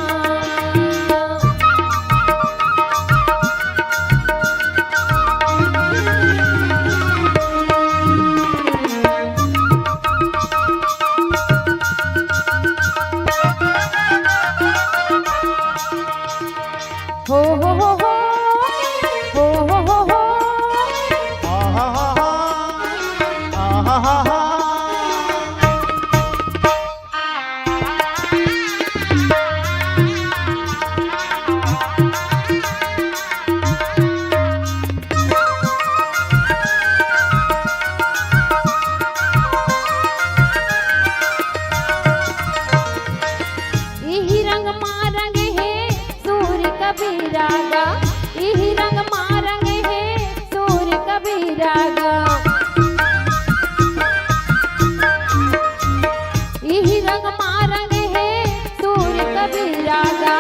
हो, हो, हो, हो। हो, हो, हो, हो। आहा, हा, हा। आहा, हा, हा। इही रंग मा रंग हे सूर कबीरा गा, इही रंग मा रंग हे सूर कबीरा गा। इही रंग मा रंग हे सूर कबीरा गा,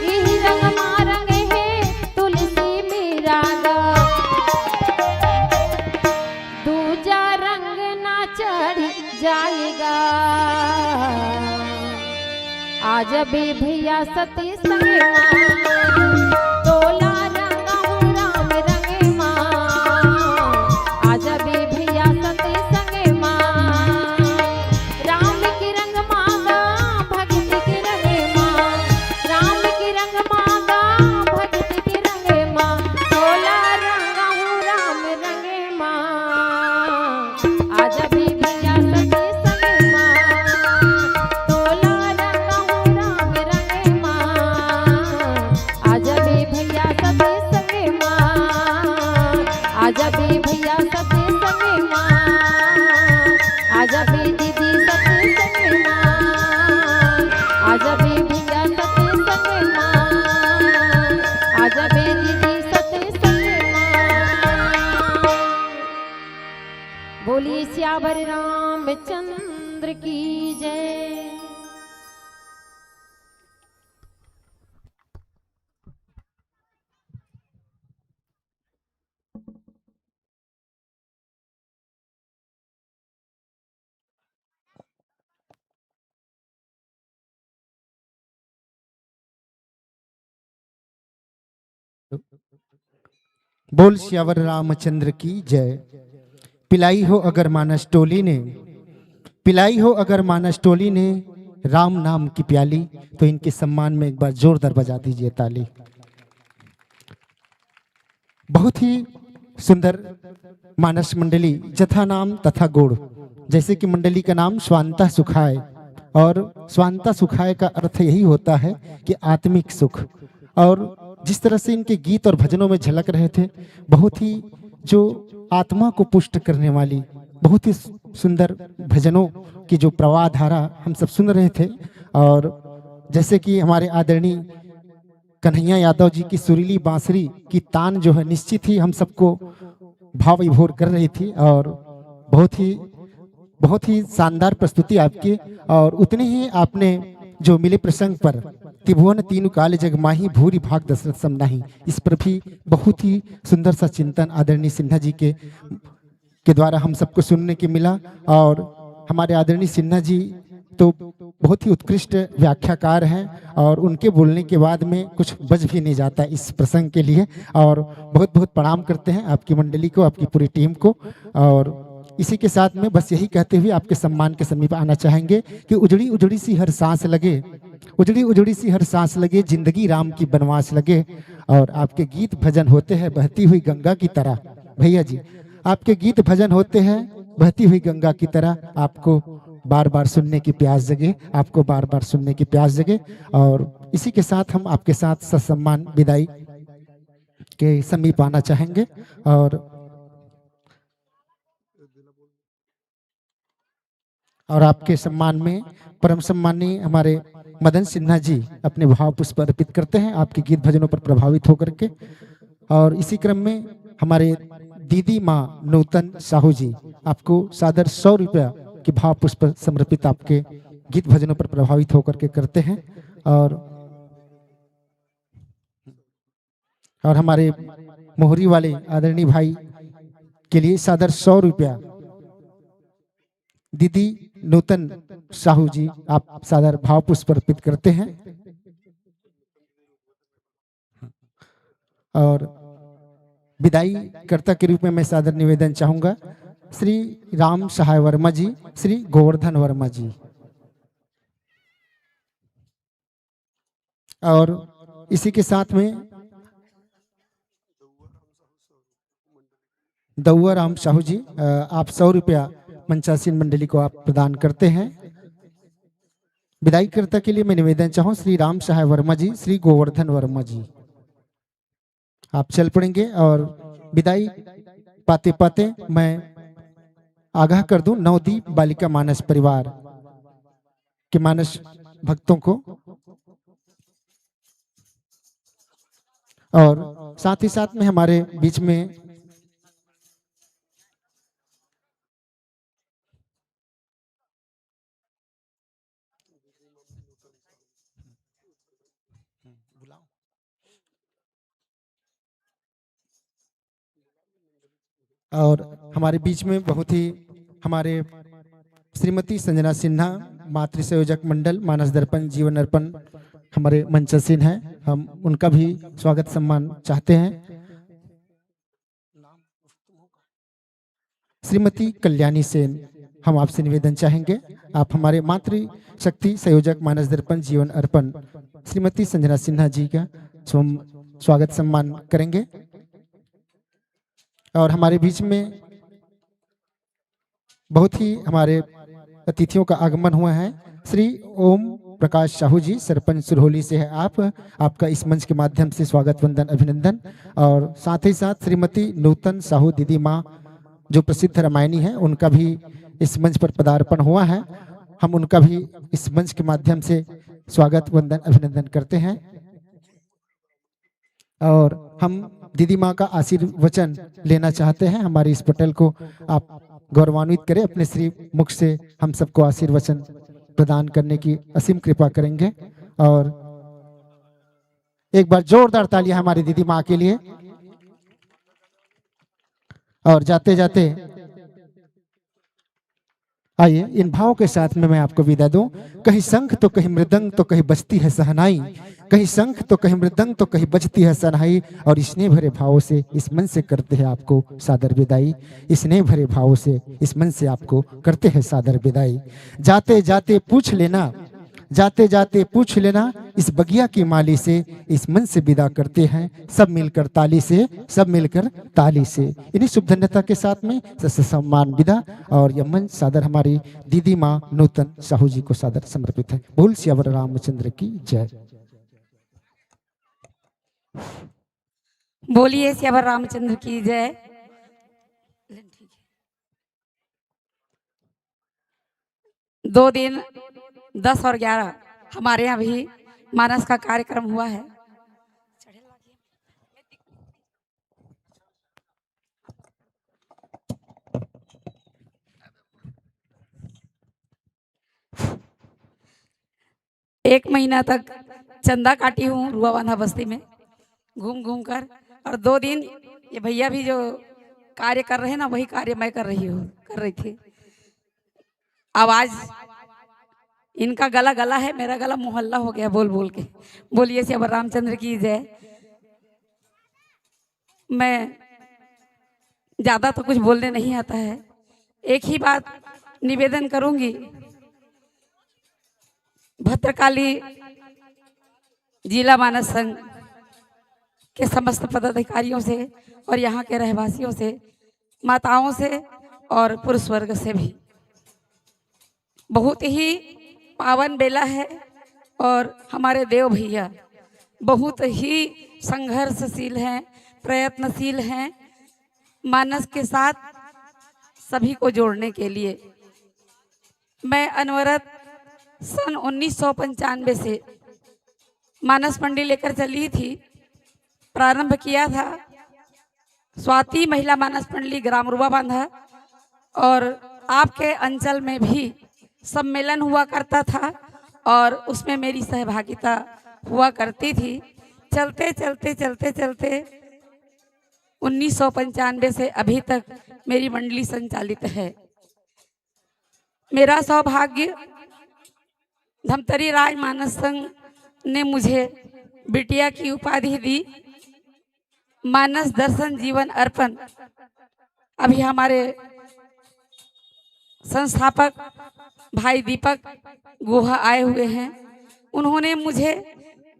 इही रंग मा रंग हे तुलसी मीरा गा। दूजा रंग ना चढ़ जाए गा। आजा बे भैया सतसंग मा, तोला रंगहूँ राम रंग मा। आजा बे भैया सतसंग मा, राम के रंग मा गा, भक्ति के रंग मा। राम सियावर रामचंद्र की जय। बोल सियावर रामचंद्र की जय। पिलाई हो अगर मानस टोली ने, पिलाई हो अगर मानस टोली ने राम नाम की प्याली, तो इनके सम्मान में एक बार जोरदार बजा दीजिए ताली। बहुत ही सुंदर मानस मंडली, जथा नाम तथा गुण। जैसे कि मंडली का नाम स्वांता सुखाय, और स्वांता सुखाय का अर्थ यही होता है कि आत्मिक सुख। और जिस तरह से इनके गीत और भजनों में झलक रहे थे, बहुत ही जो आत्मा को पुष्ट करने वाली, बहुत ही सुंदर भजनों की जो प्रवाह धारा हम सब सुन रहे थे। और जैसे कि हमारे आदरणीय कन्हैया यादव जी की सुरीली बांसुरी की तान जो है, निश्चित ही हम सबको भाव विभोर कर रही थी। और बहुत ही, बहुत ही शानदार प्रस्तुति आपकी। और उतने ही आपने जो मिले प्रसंग पर, "त्रिभुवन तीन काल जग माही, भूरि भाग दशरथ सम नाही", इस पर भी बहुत ही सुंदर सा चिंतन आदरणीय सिन्हा जी के के द्वारा हम सबको सुनने के मिला। और हमारे आदरणीय सिन्हा जी तो बहुत ही उत्कृष्ट व्याख्याकार हैं, और उनके बोलने के बाद में कुछ बच भी नहीं जाता इस प्रसंग के लिए। और बहुत बहुत प्रणाम करते हैं आपकी मंडली को, आपकी पूरी टीम को। और इसी के साथ में बस यही कहते हुए आपके सम्मान के समीप आना चाहेंगे कि उजड़ी उजड़ी सी हर सांस लगे, उजड़ी उजड़ी सी हर सांस लगे, जिंदगी राम की बनवास लगे। और आपके गीत भजन होते हैं बहती हुई गंगा की तरह। भैया जी, आपके गीत भजन होते हैं बहती हुई गंगा की तरह, आपको बार बार सुनने की प्यास जगे, आपको बार बार सुनने की प्यास जगे। और इसी के साथ हम आपके साथ ससम्मान विदाई के समीप आना चाहेंगे। और और आपके सम्मान में परम सम्माननीय हमारे मदन सिन्हा जी अपने भाव पुष्प अर्पित करते हैं आपके गीत भजनों पर प्रभावित होकर के। और इसी क्रम में हमारे दीदी माँ नूतन साहू जी आपको सादर सौ रुपया के भाव पुष्प समर्पित आपके गीत भजनों पर प्रभावित होकर के करते हैं। और और हमारे मोहरी वाले आदरणीय भाई के लिए सादर सौ रुपया दीदी नूतन साहू जी आप सादर भाव पुष्प अर्पित करते हैं। और विदाई कर्ता के रूप में मैं सादर निवेदन चाहूंगा श्री राम सहाय वर्मा जी, श्री गोवर्धन वर्मा जी। और इसी के साथ में दौआ राम साहू जी, अ, आप सौ रुपया मंचासीन मंडली को आप प्रदान करते हैं। विदाई कर्ता के लिए मैं निवेदन चाहूँ श्री राम सहाय वर्मा जी, श्री गोवर्धन वर्मा जी, आप चल पड़ेंगे। और विदाई पाते पाते मैं आगाह कर दूं नवदीप बालिका मानस परिवार के मानस भक्तों को। और साथ ही साथ में हमारे बीच में और हमारे बीच में बहुत ही हमारे श्रीमती संजना सिन्हा, मातृ संयोजक मंडल मानस दर्पण जीवन अर्पण, हमारे मंचासीन हैं, हम उनका भी स्वागत सम्मान चाहते हैं। श्रीमती कल्याणी सेन, हम आपसे निवेदन चाहेंगे, आप हमारे मातृ शक्ति संयोजक मानस दर्पण जीवन अर्पण श्रीमती संजना सिन्हा जी का स्वम-, स्वागत सम्मान करेंगे। और हमारे बीच में बहुत ही हमारे अतिथियों का आगमन हुआ है। श्री ओम प्रकाश साहू जी, सरपंच सुरहोली से है आप, आपका इस मंच के माध्यम से स्वागत, वंदन, अभिनंदन। और साथ ही साथ श्रीमती नूतन साहू दीदी माँ, जो प्रसिद्ध रामायणी है, उनका भी इस मंच पर पदार्पण हुआ है। हम उनका भी इस मंच के माध्यम से स्वागत, वंदन, अभिनंदन करते हैं। और हम दीदी माँ का आशीर्वचन लेना चाहते हैं। हमारे इस पटल को आप गौरवान्वित करें, अपने श्री मुख से हम सबको आशीर्वचन प्रदान करने की असीम कृपा करेंगे। और एक बार जोरदार तालियां हमारी दीदी माँ के लिए। और जाते जाते आइए, इन भावों के साथ में मैं आपको विदा दूं। कहीं शंख तो कहीं मृदंग तो कहीं बजती है शहनाई, कहीं शंख तो कहीं मृदंग तो कहीं बजती है शहनाई। और स्नेह भरे भावों से इस मंच से करते हैं आपको सादर विदाई, स्नेह भरे भावों से इस मंच से आपको करते हैं सादर विदाई। जाते जाते पूछ लेना, जाते जाते पूछ लेना इस बगिया की माली से, इस मंच से विदा करते हैं सब मिलकर ताली से, सब मिलकर ताली से। इन्हीं शुभ धन्यता के साथ में स-, स-, सम्मान विदा। और यह मंच सादर हमारी दीदी माँ नूतन साहू जी को सादर समर्पित है। बोल सियावर रामचंद्र की जय। बोलिए सियावर रामचंद्र की जय। दो दिन, दस और ग्यारह, हमारे यहाँ भी मानस का कार्यक्रम हुआ है। एक महीना तक चंदा काटी हूँ रुआ बांधा बस्ती में घूम घूम कर, और दो दिन ये भैया भी जो कार्य कर रहे हैं ना, वही कार्य मैं कर रही हूँ, कर रही थी। आवाज इनका गला गला है, मेरा गला मोहल्ला हो गया बोल बोल के। बोलिए सियावर रामचंद्र की जय। मैं ज्यादा तो कुछ बोलने नहीं आता है, एक ही बात निवेदन करूंगी, भद्रकाली जिला मानस संघ के समस्त पदाधिकारियों से और यहाँ के रहवासियों से, माताओं से और पुरुष वर्ग से भी, बहुत ही पावन बेला है और हमारे देव भैया बहुत ही संघर्षशील हैं, प्रयत्नशील हैं मानस के साथ सभी को जोड़ने के लिए। मैं अनवरत सन उन्नीस सौ पंचानवे से मानस मंडी लेकर चली थी, प्रारंभ किया था स्वाति महिला मानस मंडली ग्राम रुआ बांधा, और आपके अंचल में भी सम्मेलन हुआ करता था और उसमें मेरी सहभागिता हुआ करती थी। चलते चलते चलते चलते उन्नीस सौ पंचानवे से अभी तक मेरी मंडली संचालित है। मेरा सौभाग्य, धमतरी राज मानस संघ ने मुझे बिटिया की उपाधि दी। मानस दर्शन जीवन अर्पण, अभी हमारे संस्थापक भाई दीपक गुहा आए हुए हैं, उन्होंने मुझे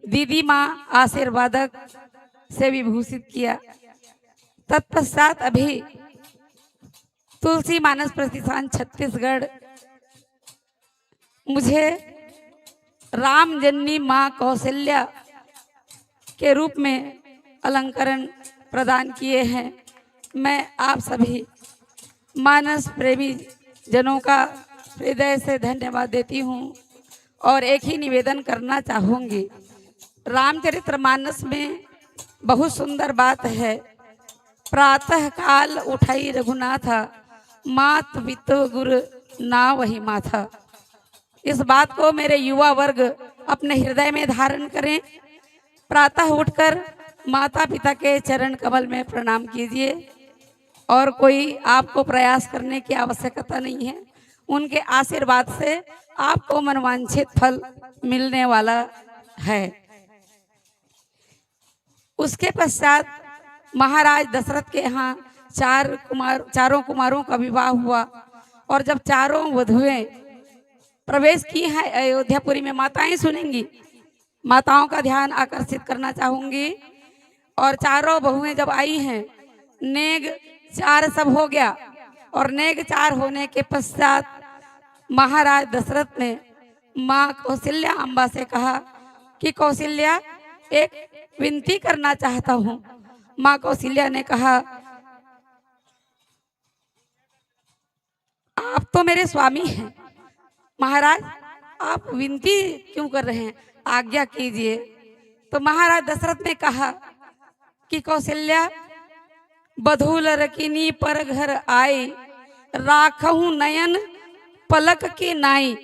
दीदी माँ आशीर्वादक से विभूषित किया। तत्पश्चात अभी तुलसी मानस प्रतिष्ठान छत्तीसगढ़ मुझे राम जननी माँ कौशल्या के रूप में अलंकरण प्रदान किए हैं। मैं आप सभी मानस प्रेमी जनों का हृदय से धन्यवाद देती हूँ और एक ही निवेदन करना चाहूँगी। रामचरित्र मानस में बहुत सुंदर बात है, प्रातः काल उठाई रघुनाथा, मात पितु गुरु नावहि माथा। इस बात को मेरे युवा वर्ग अपने हृदय में धारण करें। प्रातः उठकर माता पिता के चरण कमल में प्रणाम कीजिए और कोई आपको प्रयास करने की आवश्यकता नहीं है। उनके आशीर्वाद से आपको मनवांछित फल मिलने वाला है। उसके पश्चात महाराज दशरथ के यहाँ चार कुमार, चारों कुमारों का विवाह हुआ और जब चारों वधुएं प्रवेश की हैं अयोध्यापुरी में, माताएं सुनेंगी, माताओं का ध्यान आकर्षित करना चाहूंगी। और चारों बहुएं जब आई हैं, नेग चार सब हो गया और नेग चार होने के पश्चात महाराज दशरथ ने माँ कौशल्या अम्बा से कहा कि कौशल्या, एक विनती करना चाहता हूँ। माँ कौशल्या ने कहा, आप तो मेरे स्वामी हैं महाराज, आप विनती क्यों कर रहे हैं, आज्ञा कीजिए। तो महाराज दशरथ ने कहा कि कौशल्या, बधू लरकिनी पर घर आई, राखहु नयन पलक के नाई।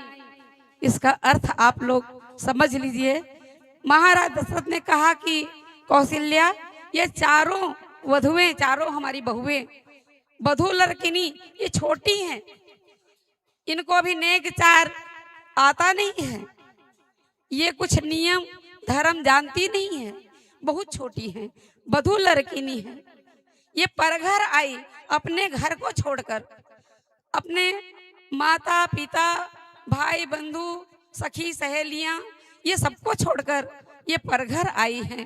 इसका अर्थ आप लोग समझ लीजिए। महाराज दशरथ ने कहा कि कौशल्या, ये चारों वधुएं, चारों हमारी बहुएं, वधु लड़किनी, ये छोटी हैं, इनको अभी नेग चार आता नहीं है, ये कुछ नियम धर्म जानती नहीं है, बहुत छोटी हैं, वधु लड़किनी है। ये परघर आई, अपने घर को छोड़कर, अपने माता पिता, भाई बंधु, सखी सहेलियां, ये सबको छोड़कर ये परघर आई हैं।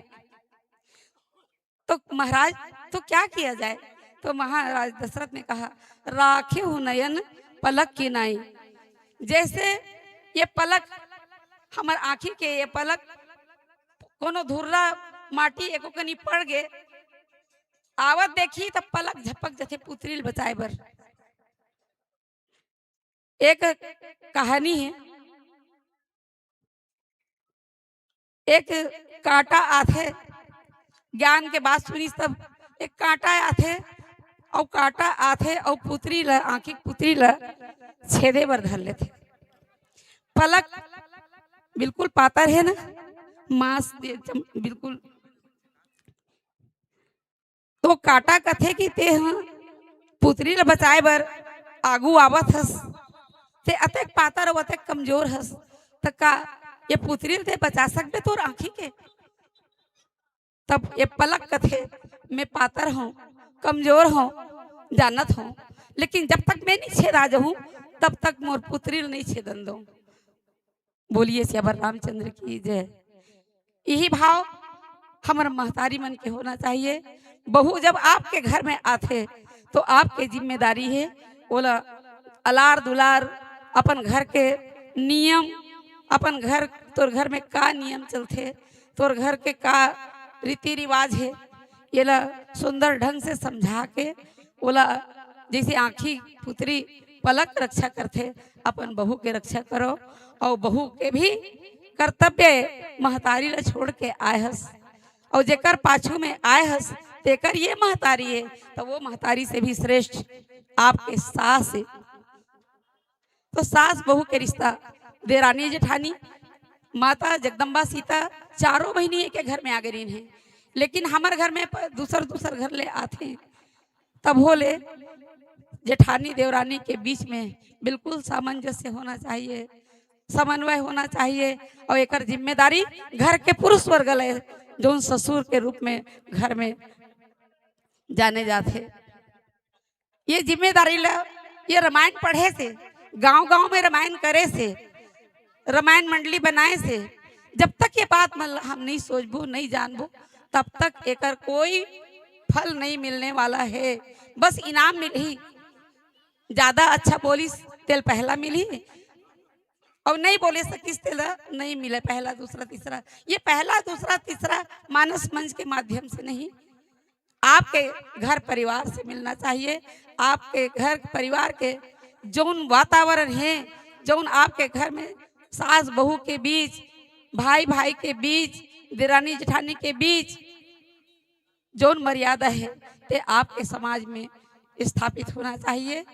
तो महाराज, तो क्या किया जाए? तो महाराज दशरथ ने कहा, राखेहु नयन पलक के नाई। जैसे ये पलक, हमर आँखी के ये पलक, कोनो धुर्रा माटी एको कनी पड़ गे, आवत देखी त पलक झपक जथे पुतरी ल बचाए बर। एक कहानी है, एक कांटा आथे, ज्ञान के बात सुनिस तब, एक कांटा आथे, अउ कांटा आथे अउ पुतरी ल, आँखी के पुतरी ल छेदे बर धर लेथे। पलक बिल्कुल पातर है ना, मांस दे, चम-, बिल्कुल। तो कांटा कथे कि ते ह पुतरी ल बचाए बर आगू आवत हस, ते अतेक पातर अउ अतेक कमजोर हस, त का ये पुतरी ल ते बचा सकबे तोर आँखी के? तब ये पलक कथे, मैं पातर हूँ, कमजोर हूँ, जानत हूँ, लेकिन जब तक मैं नहीं छेदा जाहूँ, तब तक मोर पुतरी ल नहीं छेदन दो। बोलिए सियावर रामचंद्र की जय। यही भाव हमर महतारी मन के होना चाहिए। बहू जब आपके घर में आथे, तो आपके जिम्मेदारी है, ओला अलार दुलार, अपन घर के नियम, अपन घर, तोर घर में का नियम चलथे, तोर घर के का रीति रिवाज है, येला सुंदर ढंग से समझा के, ओला जैसे आँखी पुतरी पलक रक्षा करथे, अपन बहू के रक्षा करो। अउ बहू के भी कर्तव्य ए, महतारी ला छोड़ के आए हस, अउ जेकर पाछू में आए हस, तेकर ये महतारी है, तो वो महतारी से भी श्रेष्ठ आपके सास है। तो सास बहू के रिश्ता, देरानी जेठानी, माता जगदम्बा सीता, चारों बहिनी एक घर में आ गई हैं। लेकिन हमर घर में प-, दूसर दूसर घर ले आथे, तब होले जेठानी देवरानी के बीच में बिल्कुल सामंजस्य होना चाहिए, समन्वय होना चाहिए। अउ एकर जिम्मेदारी घर के पुरुष वर्ग ले, जोन ससुर के रूप में घर में जाने जाथे। ये जिम्मेदारी ला, ये रामायण पढ़े से, गांव-गांव में रामायण करे से, रामायण मंडली बनाए से, जब तक ये बात मन ला हम नहीं सोचबो, नहीं जानबो, तब तक एकर कोई फल नहीं मिलने वाला है। बस इनाम मिलही, ज्यादा अच्छा बोलिस तेल पहला मिलही, अउ नहीं बोले सकिस तेला नहीं मिले पहला, दूसरा, तीसरा। ये पहला, दूसरा, तीसरा मानस मंच के माध्यम से नहीं, आपके घर परिवार से मिलना चाहिए। आपके घर परिवार के जौन वातावरण है, जौन आपके घर में सास बहू के बीच, भाई भाई के बीच, देरानी जेठानी के बीच जौन मर्यादा है, ते आपके समाज में स्थापित होना चाहिए।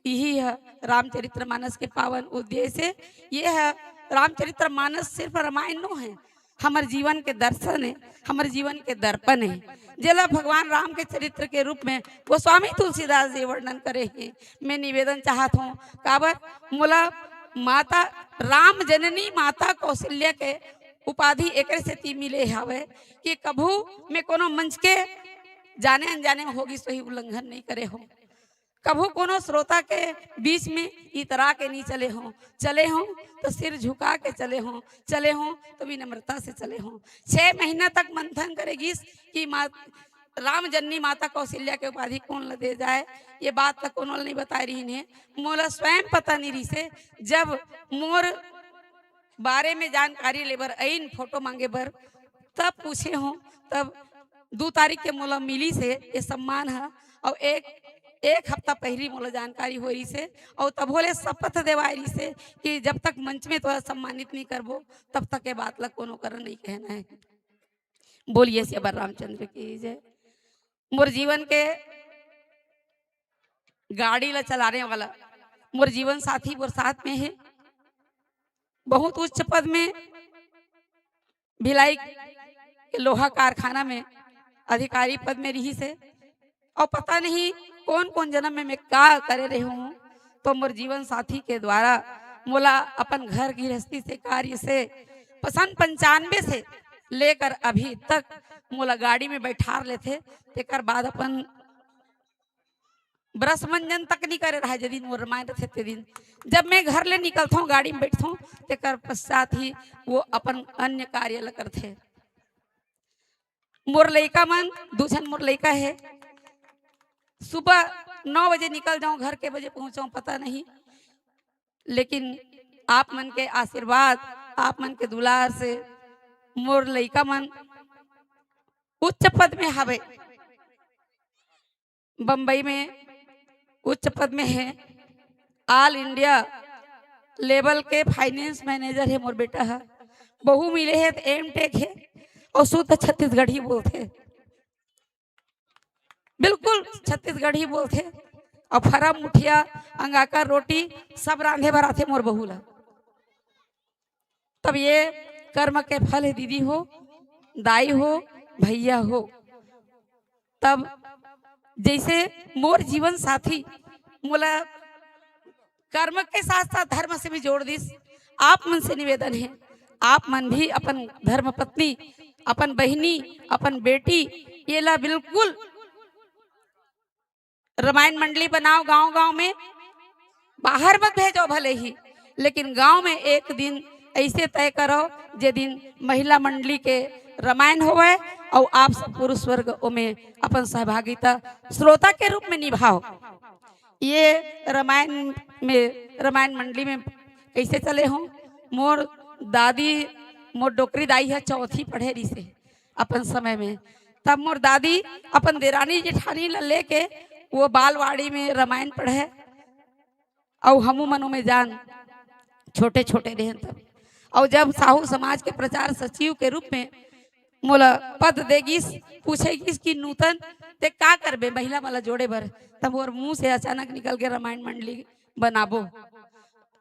यही है रामचरित्र मानस के पावन उद्देश्य। ये है रामचरित्र मानस सिर्फ रामायण नो है, हमर जीवन के दर्शन है, हमर जीवन के दर्पण है, जेला भगवान राम के चरित्र के रूप में गोस्वामी तुलसीदास जी वर्णन करे हैं। मैं निवेदन चाहत हूँ, काबर मोला माता राम जननी माता कौशल्या के उपाधि एकर सेती मिले हवे कि कभू मैं कोनो मंच के जाने अनजाने में होगी सही उल्लंघन नहीं करे हो, कभू कोनो श्रोता के बीच में इतरा के नहीं चले हो, चले हो तो सिर झुका के चले हो, चले हो तो विनम्रता से चले हो। छह महीना तक मंथन करे गिस कि माँ राम जननी माता कौशल्या के उपाधि कौन ल दे जाए, ये बात तो कोनो ल नहीं बताए रही ने। मोला स्वयं पता नहीं रही से, जब मोर बारे में जानकारी लेबर अइन, फोटो मांगे बर, तब पूछे हो, तब दू तारीख के मोला मिली से ये सम्मान ह। और एक एक हफ्ता पहली मोला जानकारी हो रही से, और तब होले शपथ देवाए रही से कि जब तक मंच में तोरा सम्मानित नहीं करबो, तब तक ये बात ला कोनो करा नहीं कहना है। बोलिए सियावर रामचंद्र की जय। मोर जीवन के गाड़ी ला चलाने वाला मोर जीवन साथी मोर साथ में हे। बहुत उच्च पद में भिलाई के लोहा कारखाना में अधिकारी पद में रहिस हे। अउ पता नहीं कोन-कोन जन्म में मैं का करे रहे हूँ, तो मोर जीवन साथी के द्वारा मोला अपन घर गृहस्थी से, कार्य से, सन पंचानवे से लेकर अभी तक मोला गाड़ी में बैठार लेथे। तेकर बाद अपन ब्रश मंजन तक नहीं करे रहा, जे दिन वो रामायण रथे ते दिन। जब मैं घर ले निकलथौं, गाड़ी में बैठथौं, तेकर पश्चात ही वो अपन अन्य कार्य ल करथे। मोर लइका मन, दू झन मोर लइका हे, सुबह नौ बजे निकल जाऊं, घर के बजे पहुंचाऊं, पता नहीं, लेकिन आप मन के आशीर्वाद, आप मन के दुलार से मोर लइका मन उच्च पद में हवे, बम्बई में उच्च पद में हे, ऑल इंडिया लेवल के फाइनेंस मैनेजर हे मोर बेटा ह। बहू मिले हे त एम टेक हे अउ शुद्ध छत्तीसगढ़ी बोलथे, बिल्कुल छत्तीसगढ़ी बोलथे। अउ फरम मुठिया, अंगाकर रोटी सब रांधे बर आथे मोर बहू ला। तब ये कर्म के फल हे दीदी हो, दाई हो, भैया हो। तब जैसे मोर जीवन साथी मोला कर्म के साथ साथ धर्म से भी जोड़ दिस, आप मन से निवेदन हे, आप मन भी अपन धर्म पत्नी, अपन बहिनी, अपन बेटी, ये ला बिल्कुल रामायण मंडली बनाओ गांव-गांव में, बाहर मत भेजो भले ही, लेकिन गांव में एक दिन ऐसे तय करो, जे दिन महिला मंडली के रामायण होवे अउ आप सब पुरुष वर्ग ओमे अपन सहभागिता श्रोता के रूप में निभाओ। ये रामायण में, रामायण मंडली में कैसे चले हो? मोर दादी, मोर डोकरी दाई ह चौथी पढ़े रहिसे अपन समय में, तब मोर दादी अपन देरानी जेठानी ल लेके वो बालवाड़ी में रामायण पढ़े, अउ हमू मनो में जान छोटे छोटे रहेन तब। अउ जब साहू समाज के प्रचार सचिव के रूप में मोला पद दे गिस, पूछे गिस कि नूतन ते का करबे महिला मन ला जोड़े बर, तब मोर मुंह से अचानक निकल के रामायण मंडली बनाबो।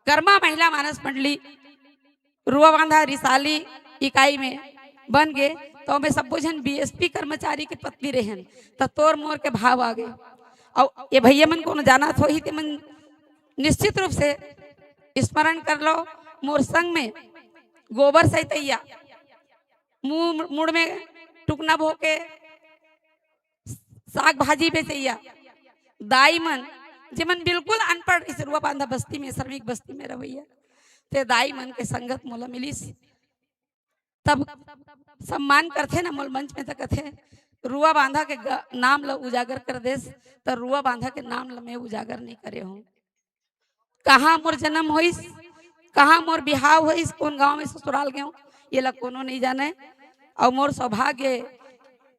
कर्मा महिला मानस मंडली रुआ बांधा रिसाली इकाई में बन गे, तो ओमे सब्बो झन बीएसपी कर्मचारी के पत्नी रहेन, त तोर मोर के भाव आ गे। अउ ये भैया मन कोनो जानत होही ते मन निश्चित रूप से स्मरण कर लो, मोर संग में गोबर सैतैया, मुंह, मुड़ में टुकना बो के साग भाजी बेचैया दाई मन, जेमन बिल्कुल अनपढ़ रहिस, रुआ बांधा बस्ती में, श्रमिक बस्ती में रवैया, ते दाई मन के संगत मोला मिलिस। तब सम्मान करथे ना मोल मंच में, त कथे, "रुआ बांधा के ग-, नाम ल उजागर कर देस, त रुआ बांधा के नाम ल मैं उजागर नहीं करे हूँ।" कहाँ मोर जन्म होइस, कहाँ मोर बिहाव होइस, कोन गांव में ससुराल गेंव, ये ला कोनो नहीं जाने। अउ मोर सौभाग्य,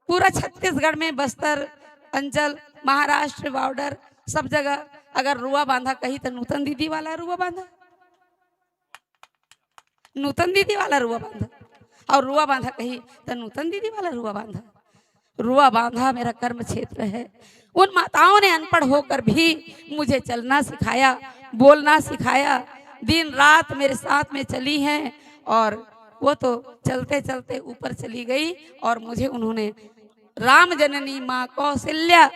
पूरा छत्तीसगढ़ में, बस्तर अंचल, महाराष्ट्र बॉर्डर, सब जगह अगर रुआ बांधा कही, त नूतन दीदी वाला रुआ बांधा, नूतन दीदी वाला रुआ बांधा, अउ रुआ बांधा कही, त नूतन दीदी वाला रुआ बांधा। रुआ बांधा मेरा कर्म क्षेत्र है। उन माताओं ने अनपढ़ होकर भी मुझे चलना सिखाया, बोलना सिखाया, दिन रात मेरे साथ में चली हैं, और वो तो चलते चलते ऊपर चली गई, और मुझे उन्होंने राम जननी माँ कौशल्या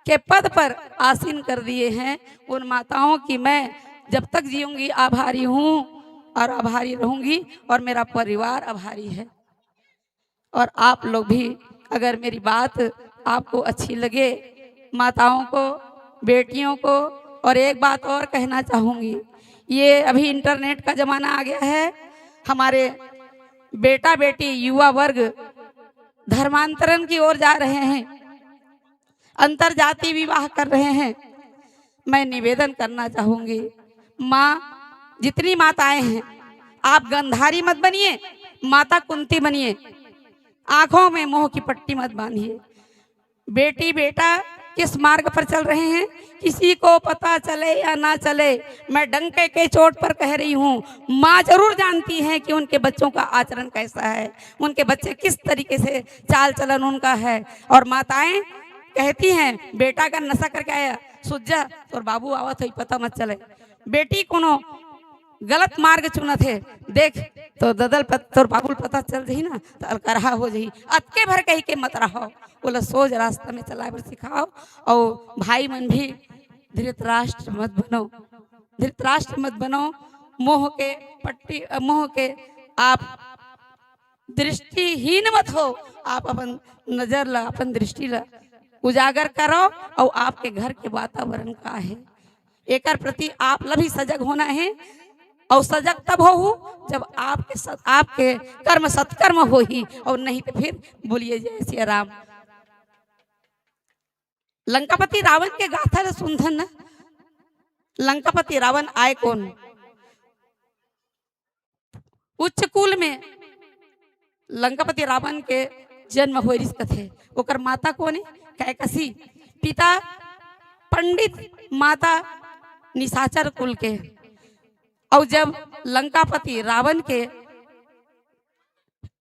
के पद पर आसीन कर दिए हैं। उन माताओं की मैं जब तक जीऊंगी आभारी हूँ और आभारी रहूंगी, और मेरा परिवार आभारी है। और आप लोग भी, अगर मेरी बात आपको अच्छी लगे, माताओं को, बेटियों को, और एक बात और कहना चाहूँगी, ये अभी इंटरनेट का ज़माना आ गया है, हमारे बेटा बेटी, युवा वर्ग धर्मांतरण की ओर जा रहे हैं, अंतर जाति विवाह कर रहे हैं। मैं निवेदन करना चाहूँगी, माँ, जितनी माताएं हैं, आप गंधारी मत बनिए, माता कुंती बनिए, आंखों में मोह की पट्टी मत बांधिए। बेटी बेटा किस मार्ग पर चल रहे हैं, किसी को पता चले या ना चले, मैं डंके के चोट पर कह रही हूँ, माँ जरूर जानती हैं कि उनके बच्चों का आचरण कैसा है, उनके बच्चे किस तरीके से चाल चलन उनका है। और माताएं कहती हैं, बेटा अगर नशा करके आया, सुज्जा, तोर बाबू आवत होही, पता मत चले। बेटी कोनो गलत मार्ग चुनत हे, देख, तो ददल पत-, तोर बाबू ल पता चल जही ना, तो अलकरहा हो जही। अतके भर कहि के मत रहो, ओला सोझ रास्ता में चलाए बर सिखाओ। और भाई मन भी धृतराष्ट्र मत बनो, धृतराष्ट्र मत बनो। मोह के पट्टी, मोह के आप दृष्टिहीन मत हो। आप अपन नजर ला, अपन दृष्टि ला उजागर करो और आपके घर के वातावरण का है, एकर प्रति आप ला भी सजग होना है। और सजग तब होहू जब आपके सत-, आपके कर्म सत्कर्म होही, और नहीं तो फिर बोलिए जय सिया राम। लंकापति रावण के गाथा ल सुनथन न, लंकापति रावण आय कोन? उच्च कुल में लंकापति रावण के जन्म होय रिस कथे। ओकर माता कोन हे? कैकसी। पिता पंडित, माता निशाचर कुल के। और जब लंकापति रावण के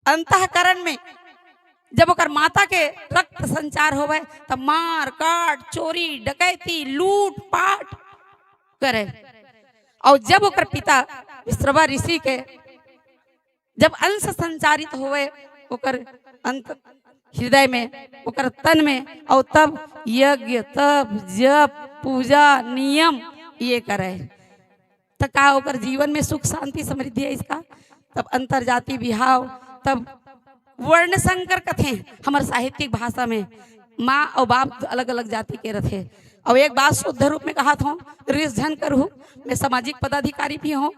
अंतःकरण में जब ओकर माता के रक्त संचार होवे, त मार काट, चोरी, डकैती, लूट पाट करे। और जब ओकर पिता विश्रवा ऋषि के जब अंश संचारित होवे ओकर अंत हृदय में, ओकर तन में, और तब यज्ञ, तप, जप, पूजा, नियम ये करे, त का ओकर जीवन में सुख, शांति, समृद्धि है इसका? तब अंतरजाति बिहाव, तब वर्ण संकर कथे हमर साहित्यिक भाषा में, माँ और बाप अलग-अलग जाति के रथे। और एक बात शुद्ध रूप में कहत हूँ, रिस झन करहू, मैं सामाजिक पदाधिकारी भी हूँ,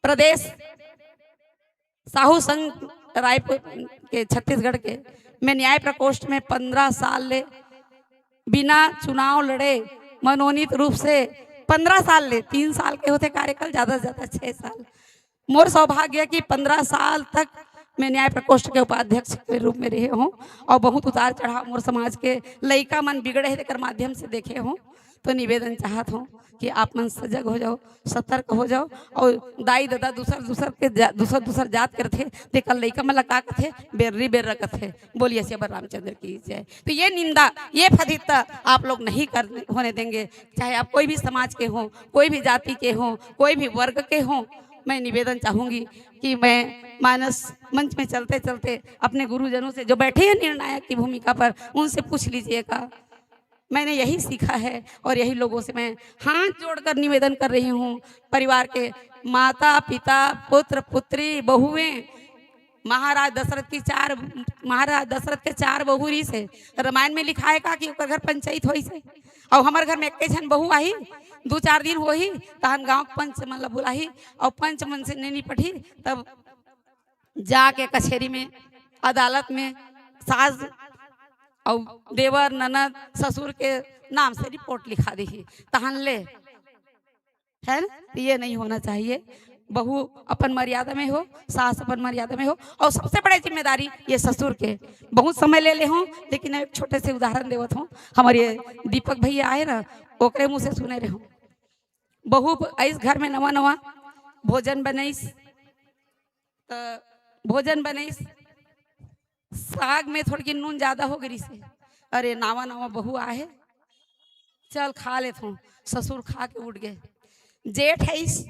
प्रदेश साहू संघ रायपुर के, छत्तीसगढ़ के, मैं न्याय प्रकोष्ठ में पन्द्रह साल ले बिना चुनाव लड़े मनोनीत रूप से पन्द्रह साल ले, तीन साल के होथे कार्यकाल, ज्यादा से ज्यादा छह साल। मोर सौभाग्य कि पन्द्रह साल तक मैं न्याय प्रकोष्ठ के उपाध्यक्ष के रूप में रहे हूँ और बहुत उतार चढ़ाव मोर समाज के लइका मन बिगड़े हे तेकर माध्यम से देखे हूँ। तो निवेदन चाहत हूँ कि आप मन सजग हो जाओ, सतर्क हो जाओ और दाई ददा दूसर दूसर के जा-, दूसर दूसर जात के रथे, तेकर लइका मन ला का कथे, बेर्री बेर्रा कथे। बोलिए सियावर रामचंद्र की जय। तो ये निंदा, ये फदित्ता आप लोग नहीं कर, होने देंगे, चाहे आप कोई भी समाज के हों, कोई भी जाति के हों, कोई भी वर्ग के हों। मैं निवेदन चाहूंगी कि मैं मानस मंच में चलते चलते अपने गुरुजनों से, जो बैठे हैं निर्णायक की भूमिका पर, उनसे पूछ लीजिएगा। मैंने यही सीखा है और यही लोगों से मैं हाथ जोड़कर निवेदन कर रही हूँ। परिवार के माता, पिता, पुत्र, पुत्री, बहुएं, महाराज दशरथ की चार, महाराज दशरथ के चार बहू रहिस हे। रामायण में लिखा है का कि ओकर घर पंचायत होइस हे। और हमर घर में एक झन बहू आही, दू चार दिन होही, तहन गांव के पंच मन ला बुलाही और पंच मन से नहीं निपटही, तब जाके कचेरी में, अदालत में सास और देवर, ननद, ससुर के नाम से रिपोर्ट लिखा देही, तहन ले, है ना? तो ये नहीं होना चाहिए। बहू अपन मर्यादा में हो, सास अपन मर्यादा में हो, और सबसे बड़े जिम्मेदारी ये ससुर के। बहुत समय ले ले हूँ, लेकिन एक छोटे से उदाहरण देवत हूँ। हमारे दीपक भैया आए ना, ओकरे मुँह से सुने रहे हूँ। बहू आइस घर में नवा नवा, भोजन बनइस, त भोजन बनइस, साग में थोड़की नून ज्यादा हो गे रिहिस हे। अरे, नावा नावा बहू आहे, चल खा लेथों। ससुर खा के उठ गे। जेठ आइस,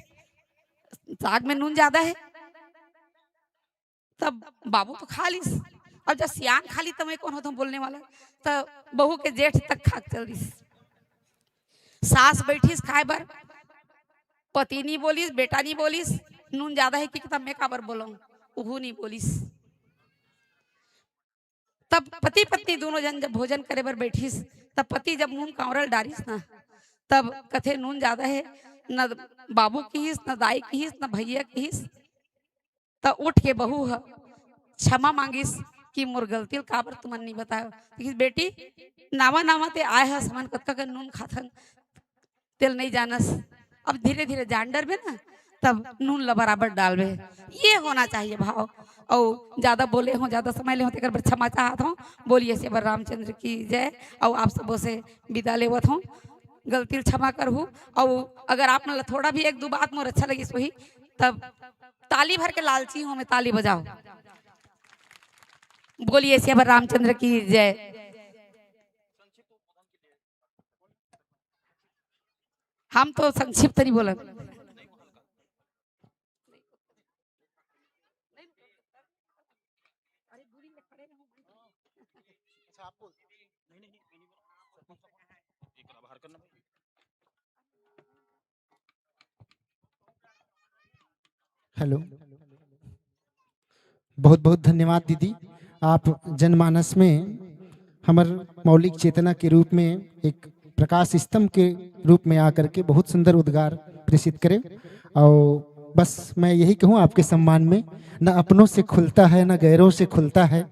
साग में नून ज्यादा हे, तब बाबू तो खा लिस। अब जब सियान खा ली, त मैं कोन होथों बोलने वाला? त बहू के जेठ तक खा के चल दिस। सास बैठिस खाए बर, पति नहीं बोलिस, बेटा नहीं बोलिस, नून ज्यादा हे कि, तब मैं काबर बोलूं, उहू नहीं बोलिस। तब पति पत्नी दोनों जन जब भोजन करे बर बैठिस, तब पति जब मुंह कांवरल डारिस ना, तब कथे, "नून ज्यादा हे।" न बाबू किहिस, न दाई किहिस, न भैया किहिस। त उठ के बहू ह क्षमा मांगिस कि मोर गलती ल काबर तुमन नहीं बतायो। तो किहिस, "बेटी, नावा नावा ते आए हस, हमन कतका के नून खाथन, तेल नहीं जानस। अब धीरे धीरे जान डरबे ना, तब नून ल बराबर डालबे।" ये होना चाहिए भाव। और ज्यादा बोले हो, ज्यादा समय ले हो, तेकर बर क्षमा चाहत हूँ। बोलिए सियावर रामचंद्र की जय। और आप सबों से विदा लेवत हूँ, गलती ल क्षमा करहू। और अगर आप मन ल थोड़ा भी एक दो बात मोर अच्छा लगिस होही, तब ताली भर के लालची हूँ मैं, ताली बजाओ। बोलिए सियावर रामचंद्र की जय। हम तो संक्षिप्त नहीं बोलन। हेलो, बहुत बहुत धन्यवाद दीदी। आप जनमानस में हमर मौलिक चेतना के रूप में एक प्रकाश स्तंभ के रूप में आकर के बहुत सुंदर उद्गार प्रेषित करे। और बस मैं यही कहूँ आपके सम्मान में, न अपनों से खुलता है, न गैरों से खुलता है,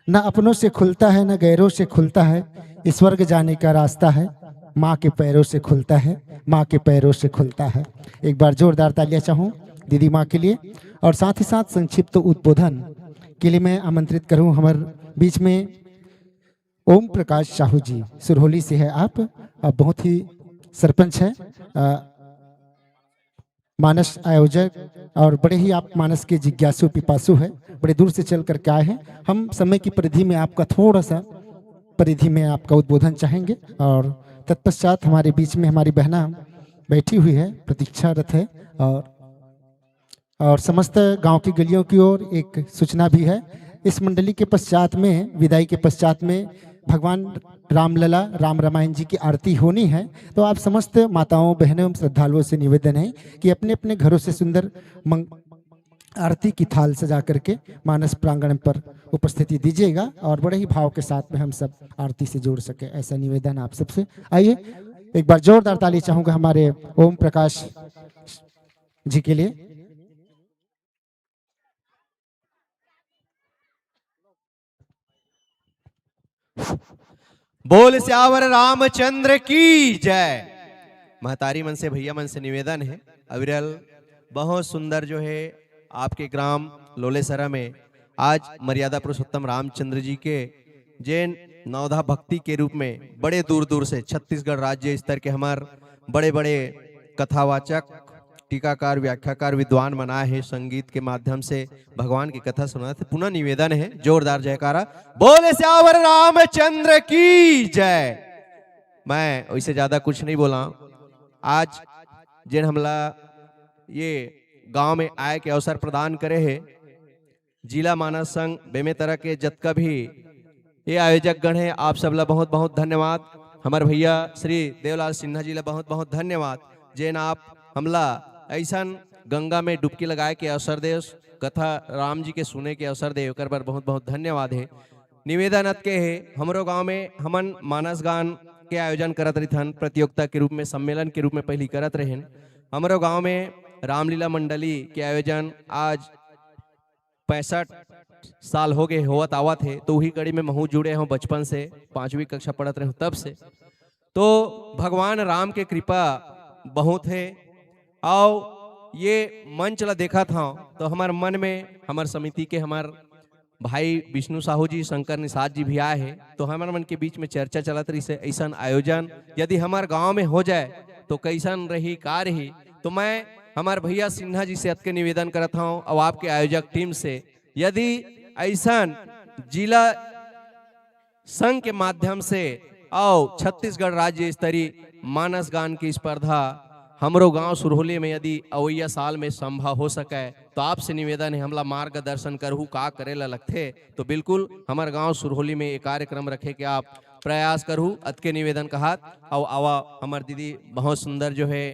न अपनों से खुलता है, न गैरों से खुलता है, ये स्वर्ग जाने का रास्ता है, माँ के पैरों से खुलता है, माँ के पैरों से खुलता है। एक बार जोरदार तालियां चाहूँ दीदी माँ के लिए। और साथ ही साथ संक्षिप्त उद्बोधन के लिए मैं आमंत्रित करूँ हमारे बीच में ओम प्रकाश साहू जी, सुरहोली से है आप, आप बहुत ही सरपंच है, अ, मानस आयोजक, और बड़े ही आप मानस के जिज्ञासु पिपासु है, बड़े दूर से चल करके आए हैं। हम समय की परिधि में आपका थोड़ा सा परिधि में आपका उद्बोधन चाहेंगे। और तत्पश्चात हमारे बीच में हमारी बहना बैठी हुई है, प्रतीक्षारत है। और और समस्त गांव की गलियों की ओर एक सूचना भी है। इस मंडली के पश्चात में, विदाई के पश्चात में भगवान रामलला, राम रामायण जी की आरती होनी है। तो आप समस्त माताओं, बहनों, श्रद्धालुओं से निवेदन है कि अपने अपने घरों से सुंदर मंग-, आरती की थाल सजा करके मानस प्रांगण पर उपस्थिति दीजिएगा और बड़े ही भाव के साथ में हम सब आरती से जोड़ सके, ऐसा निवेदन आप सबसे। आइए, एक बार जोरदार ताली चाहूंगा हमारे ओम प्रकाश जी के लिए। बोल सियावर रामचंद्र की जय। महतारी मन से, भैया मन से निवेदन है, अविरल बहुत सुंदर जो है आपके ग्राम लोलेसरा में आज मर्यादा पुरुषोत्तम रामचंद्र जी के जैन नवधा भक्ति के रूप में बड़े दूर दूर से छत्तीसगढ़ राज्य स्तर के हमार बड़े बड़े कथावाचक, टीकाकार, व्याख्याकार, विद्वान मन आए हे, संगीत के माध्यम से भगवान की कथा सुनात हे। पुनः निवेदन है, जोरदार जयकारा, बोल सियावर रामचंद्र की जय। मैं वैसे ज्यादा कुछ नहीं बोला। आज जेन हमला ये गांव में आए के अवसर प्रदान करे हे, जिला मानस संघ बेमेतरा के जतका भी ये आयोजक गण है, आप सब ला बहुत बहुत धन्यवाद। हमर भैया श्री देवलाल सिन्हा जी ला बहुत बहुत धन्यवाद, जेन आप हमला ऐसन गंगा में डुबकी लगाए के अवसर देस, कथा राम जी के सुने के अवसर दे, ओकर बर बहुत बहुत धन्यवाद है। निवेदन अतके है, हमरो गांव में हमन मानस गान के आयोजन करत रहिथन, प्रतियोगिता के रूप में, सम्मेलन के रूप में पहली करत रहेन। हमरो गांव में रामलीला मंडली के आयोजन आज पैंसठ साल हो गए होवत आवत हे, तो वही कड़ी में महू जुड़े हों बचपन से, पांचवी कक्षा पढ़त रहे हों तब से। तो भगवान राम के कृपा बहुत है। और ये मंच ला देखत हूँ तो हमार मन में हमार समिति के हमार भाई विष्णु साहू जी, शंकर निषाद जी भी आए हैं, तो हमार मन के बीच में चर्चा चलत रही से ऐसन आयोजन यदि हमार गांव में हो जाए तो कैसन रही, का रही। तो मैं हमार भैया सिन्हा जी से अतके निवेदन करत हूँ और आपके आयोजक टीम से, यदि ऐसन जिला संघ के माध्यम से और छत्तीसगढ़ राज्य स्तरीय मानस गान की स्पर्धा हमरो गांव सुरहोली में यदि अवैया साल में संभव हो सके तो आपसे निवेदन है, हमला मार्गदर्शन करहू, का करे ला लगथे। तो बिल्कुल हमर गांव सुरहोली में ये कार्यक्रम रखे के आप प्रयास करहू, अतके निवेदन कहत। और आवा हमर दीदी बहुत सुंदर जो है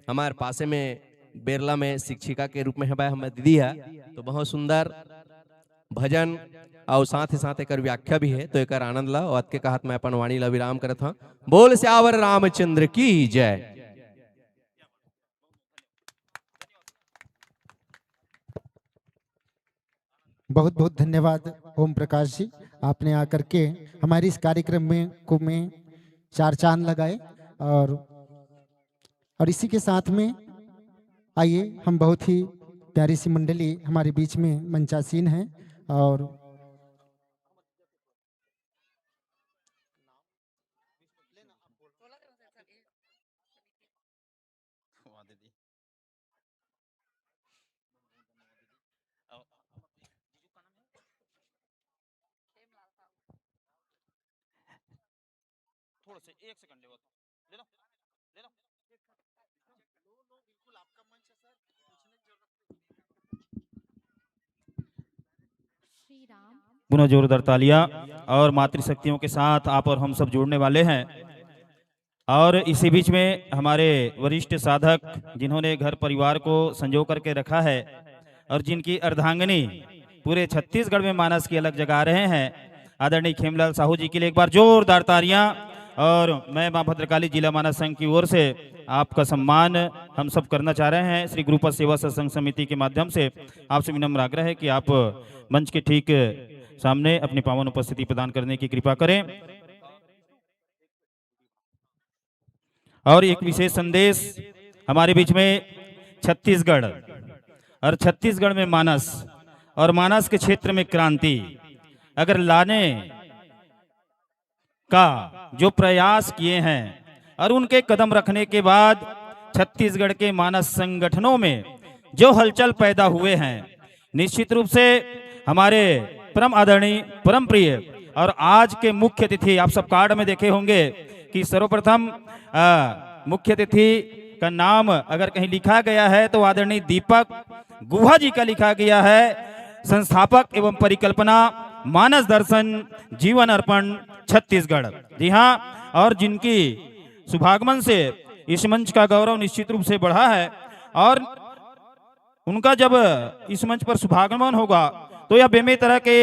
हमार पासे में बेरला में शिक्षिका के रूप में हमार दीदी है, तो बहुत सुंदर भजन और साथ ही साथ एकर व्याख्या भी है, तो एकर आनंद ला। और अतके कहत मैं अपन वाणी ला विराम करत हूँ। बोल सियावर रामचंद्र की जय। बहुत बहुत धन्यवाद ओम प्रकाश जी, आपने आकर के हमारे इस कार्यक्रम में को में चार चांद लगाए। और और इसी के साथ में आइए, हम बहुत ही प्यारी सी मंडली हमारे बीच में मंचासीन है। और थोड़ा सा एक सेकंड ले, ले लो, ले लो। पुनः जोरदार तालियां। और मातृशक्तियों के साथ आप और हम सब जुड़ने वाले हैं। और इसी बीच में हमारे वरिष्ठ साधक, जिन्होंने घर परिवार को संजो करके रखा है और जिनकी अर्धांगिनी पूरे छत्तीसगढ़ में मानस की अलख जगा रहे हैं, आदरणीय खेमलाल साहू जी के लिए एक बार जोरदार तालियां। और मैं मां भद्रकाली जिला मानस संघ की ओर से आपका सम्मान हम सब करना चाह रहे हैं। श्री गुरुपद सेवा सत्संग समिति के माध्यम से आपसे विनम्र आग्रह है कि आप मंच के ठीक सामने अपनी पावन उपस्थिति प्रदान करने की कृपा करें। और एक विशेष संदेश हमारे बीच में, छत्तीसगढ़ और छत्तीसगढ़ में मानस और मानस के क्षेत्र में क्रांति अगर लाने का जो प्रयास किए हैं और उनके कदम रखने के बाद छत्तीसगढ़ के मानस संगठनों में जो हलचल पैदा हुए हैं, निश्चित रूप से हमारे परम आदरणीय, परम प्रिय और आज के मुख्य अतिथि, आप सब कार्ड में देखे होंगे कि सर्वप्रथम, अ, मुख्य अतिथि का नाम अगर कहीं लिखा गया है तो आदरणीय दीपक गुहा जी का लिखा गया है, संस्थापक एवं परिकल्पना मानस दर्शन जीवन अर्पण छत्तीसगढ़। जी हाँ, और जिनकी शुभागमन से इस मंच का गौरव निश्चित रूप से बढ़ा है और उनका जब इस मंच पर शुभागमन होगा तो यह बेमेतरा के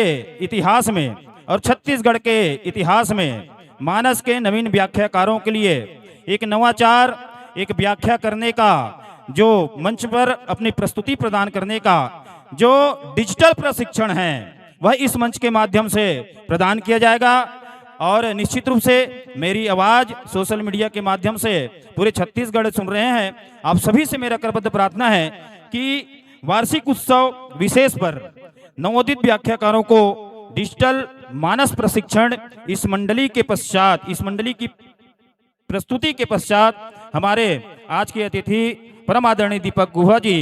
इतिहास में और छत्तीसगढ़ के इतिहास में मानस के नवीन व्याख्याकारों के लिए एक नवाचार, एक व्याख्या करने का जो मंच पर अपनी प्रस्तुति प्रदान करने का जो डिजिटल प्रशिक्षण है, वह इस मंच के माध्यम से प्रदान किया जाएगा। और निश्चित रूप से मेरी आवाज सोशल मीडिया के माध्यम से पूरे छत्तीसगढ़ सुन रहे हैं, आप सभी से मेरा करबद्ध प्रार्थना है कि वार्षिक उत्सव विशेष पर नवोदित व्याख्याकारों को डिजिटल मानस प्रशिक्षण इस मंडली के पश्चात, इस मंडली की प्रस्तुति के पश्चात हमारे आज के अतिथि परम आदरणीय दीपक गुहा जी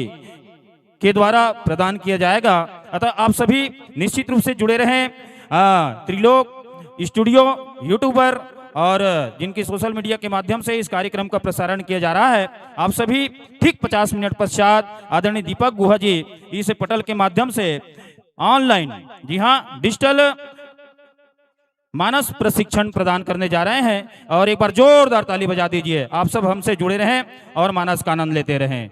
के द्वारा प्रदान किया जाएगा। अतः आप सभी निश्चित रूप से जुड़े रहें। आ, त्रिलोक स्टूडियो यूट्यूबर और जिनकी सोशल मीडिया के माध्यम से इस कार्यक्रम का प्रसारण किया जा रहा है, आप सभी ठीक पचास मिनट पश्चात आदरणीय दीपक गुहा जी इस पटल के माध्यम से ऑनलाइन, जी हाँ, डिजिटल मानस प्रशिक्षण प्रदान करने जा रहे हैं। और एक बार जोरदार ताली बजा दीजिए। आप सब हमसे जुड़े रहें और मानस का आनंद लेते रहें।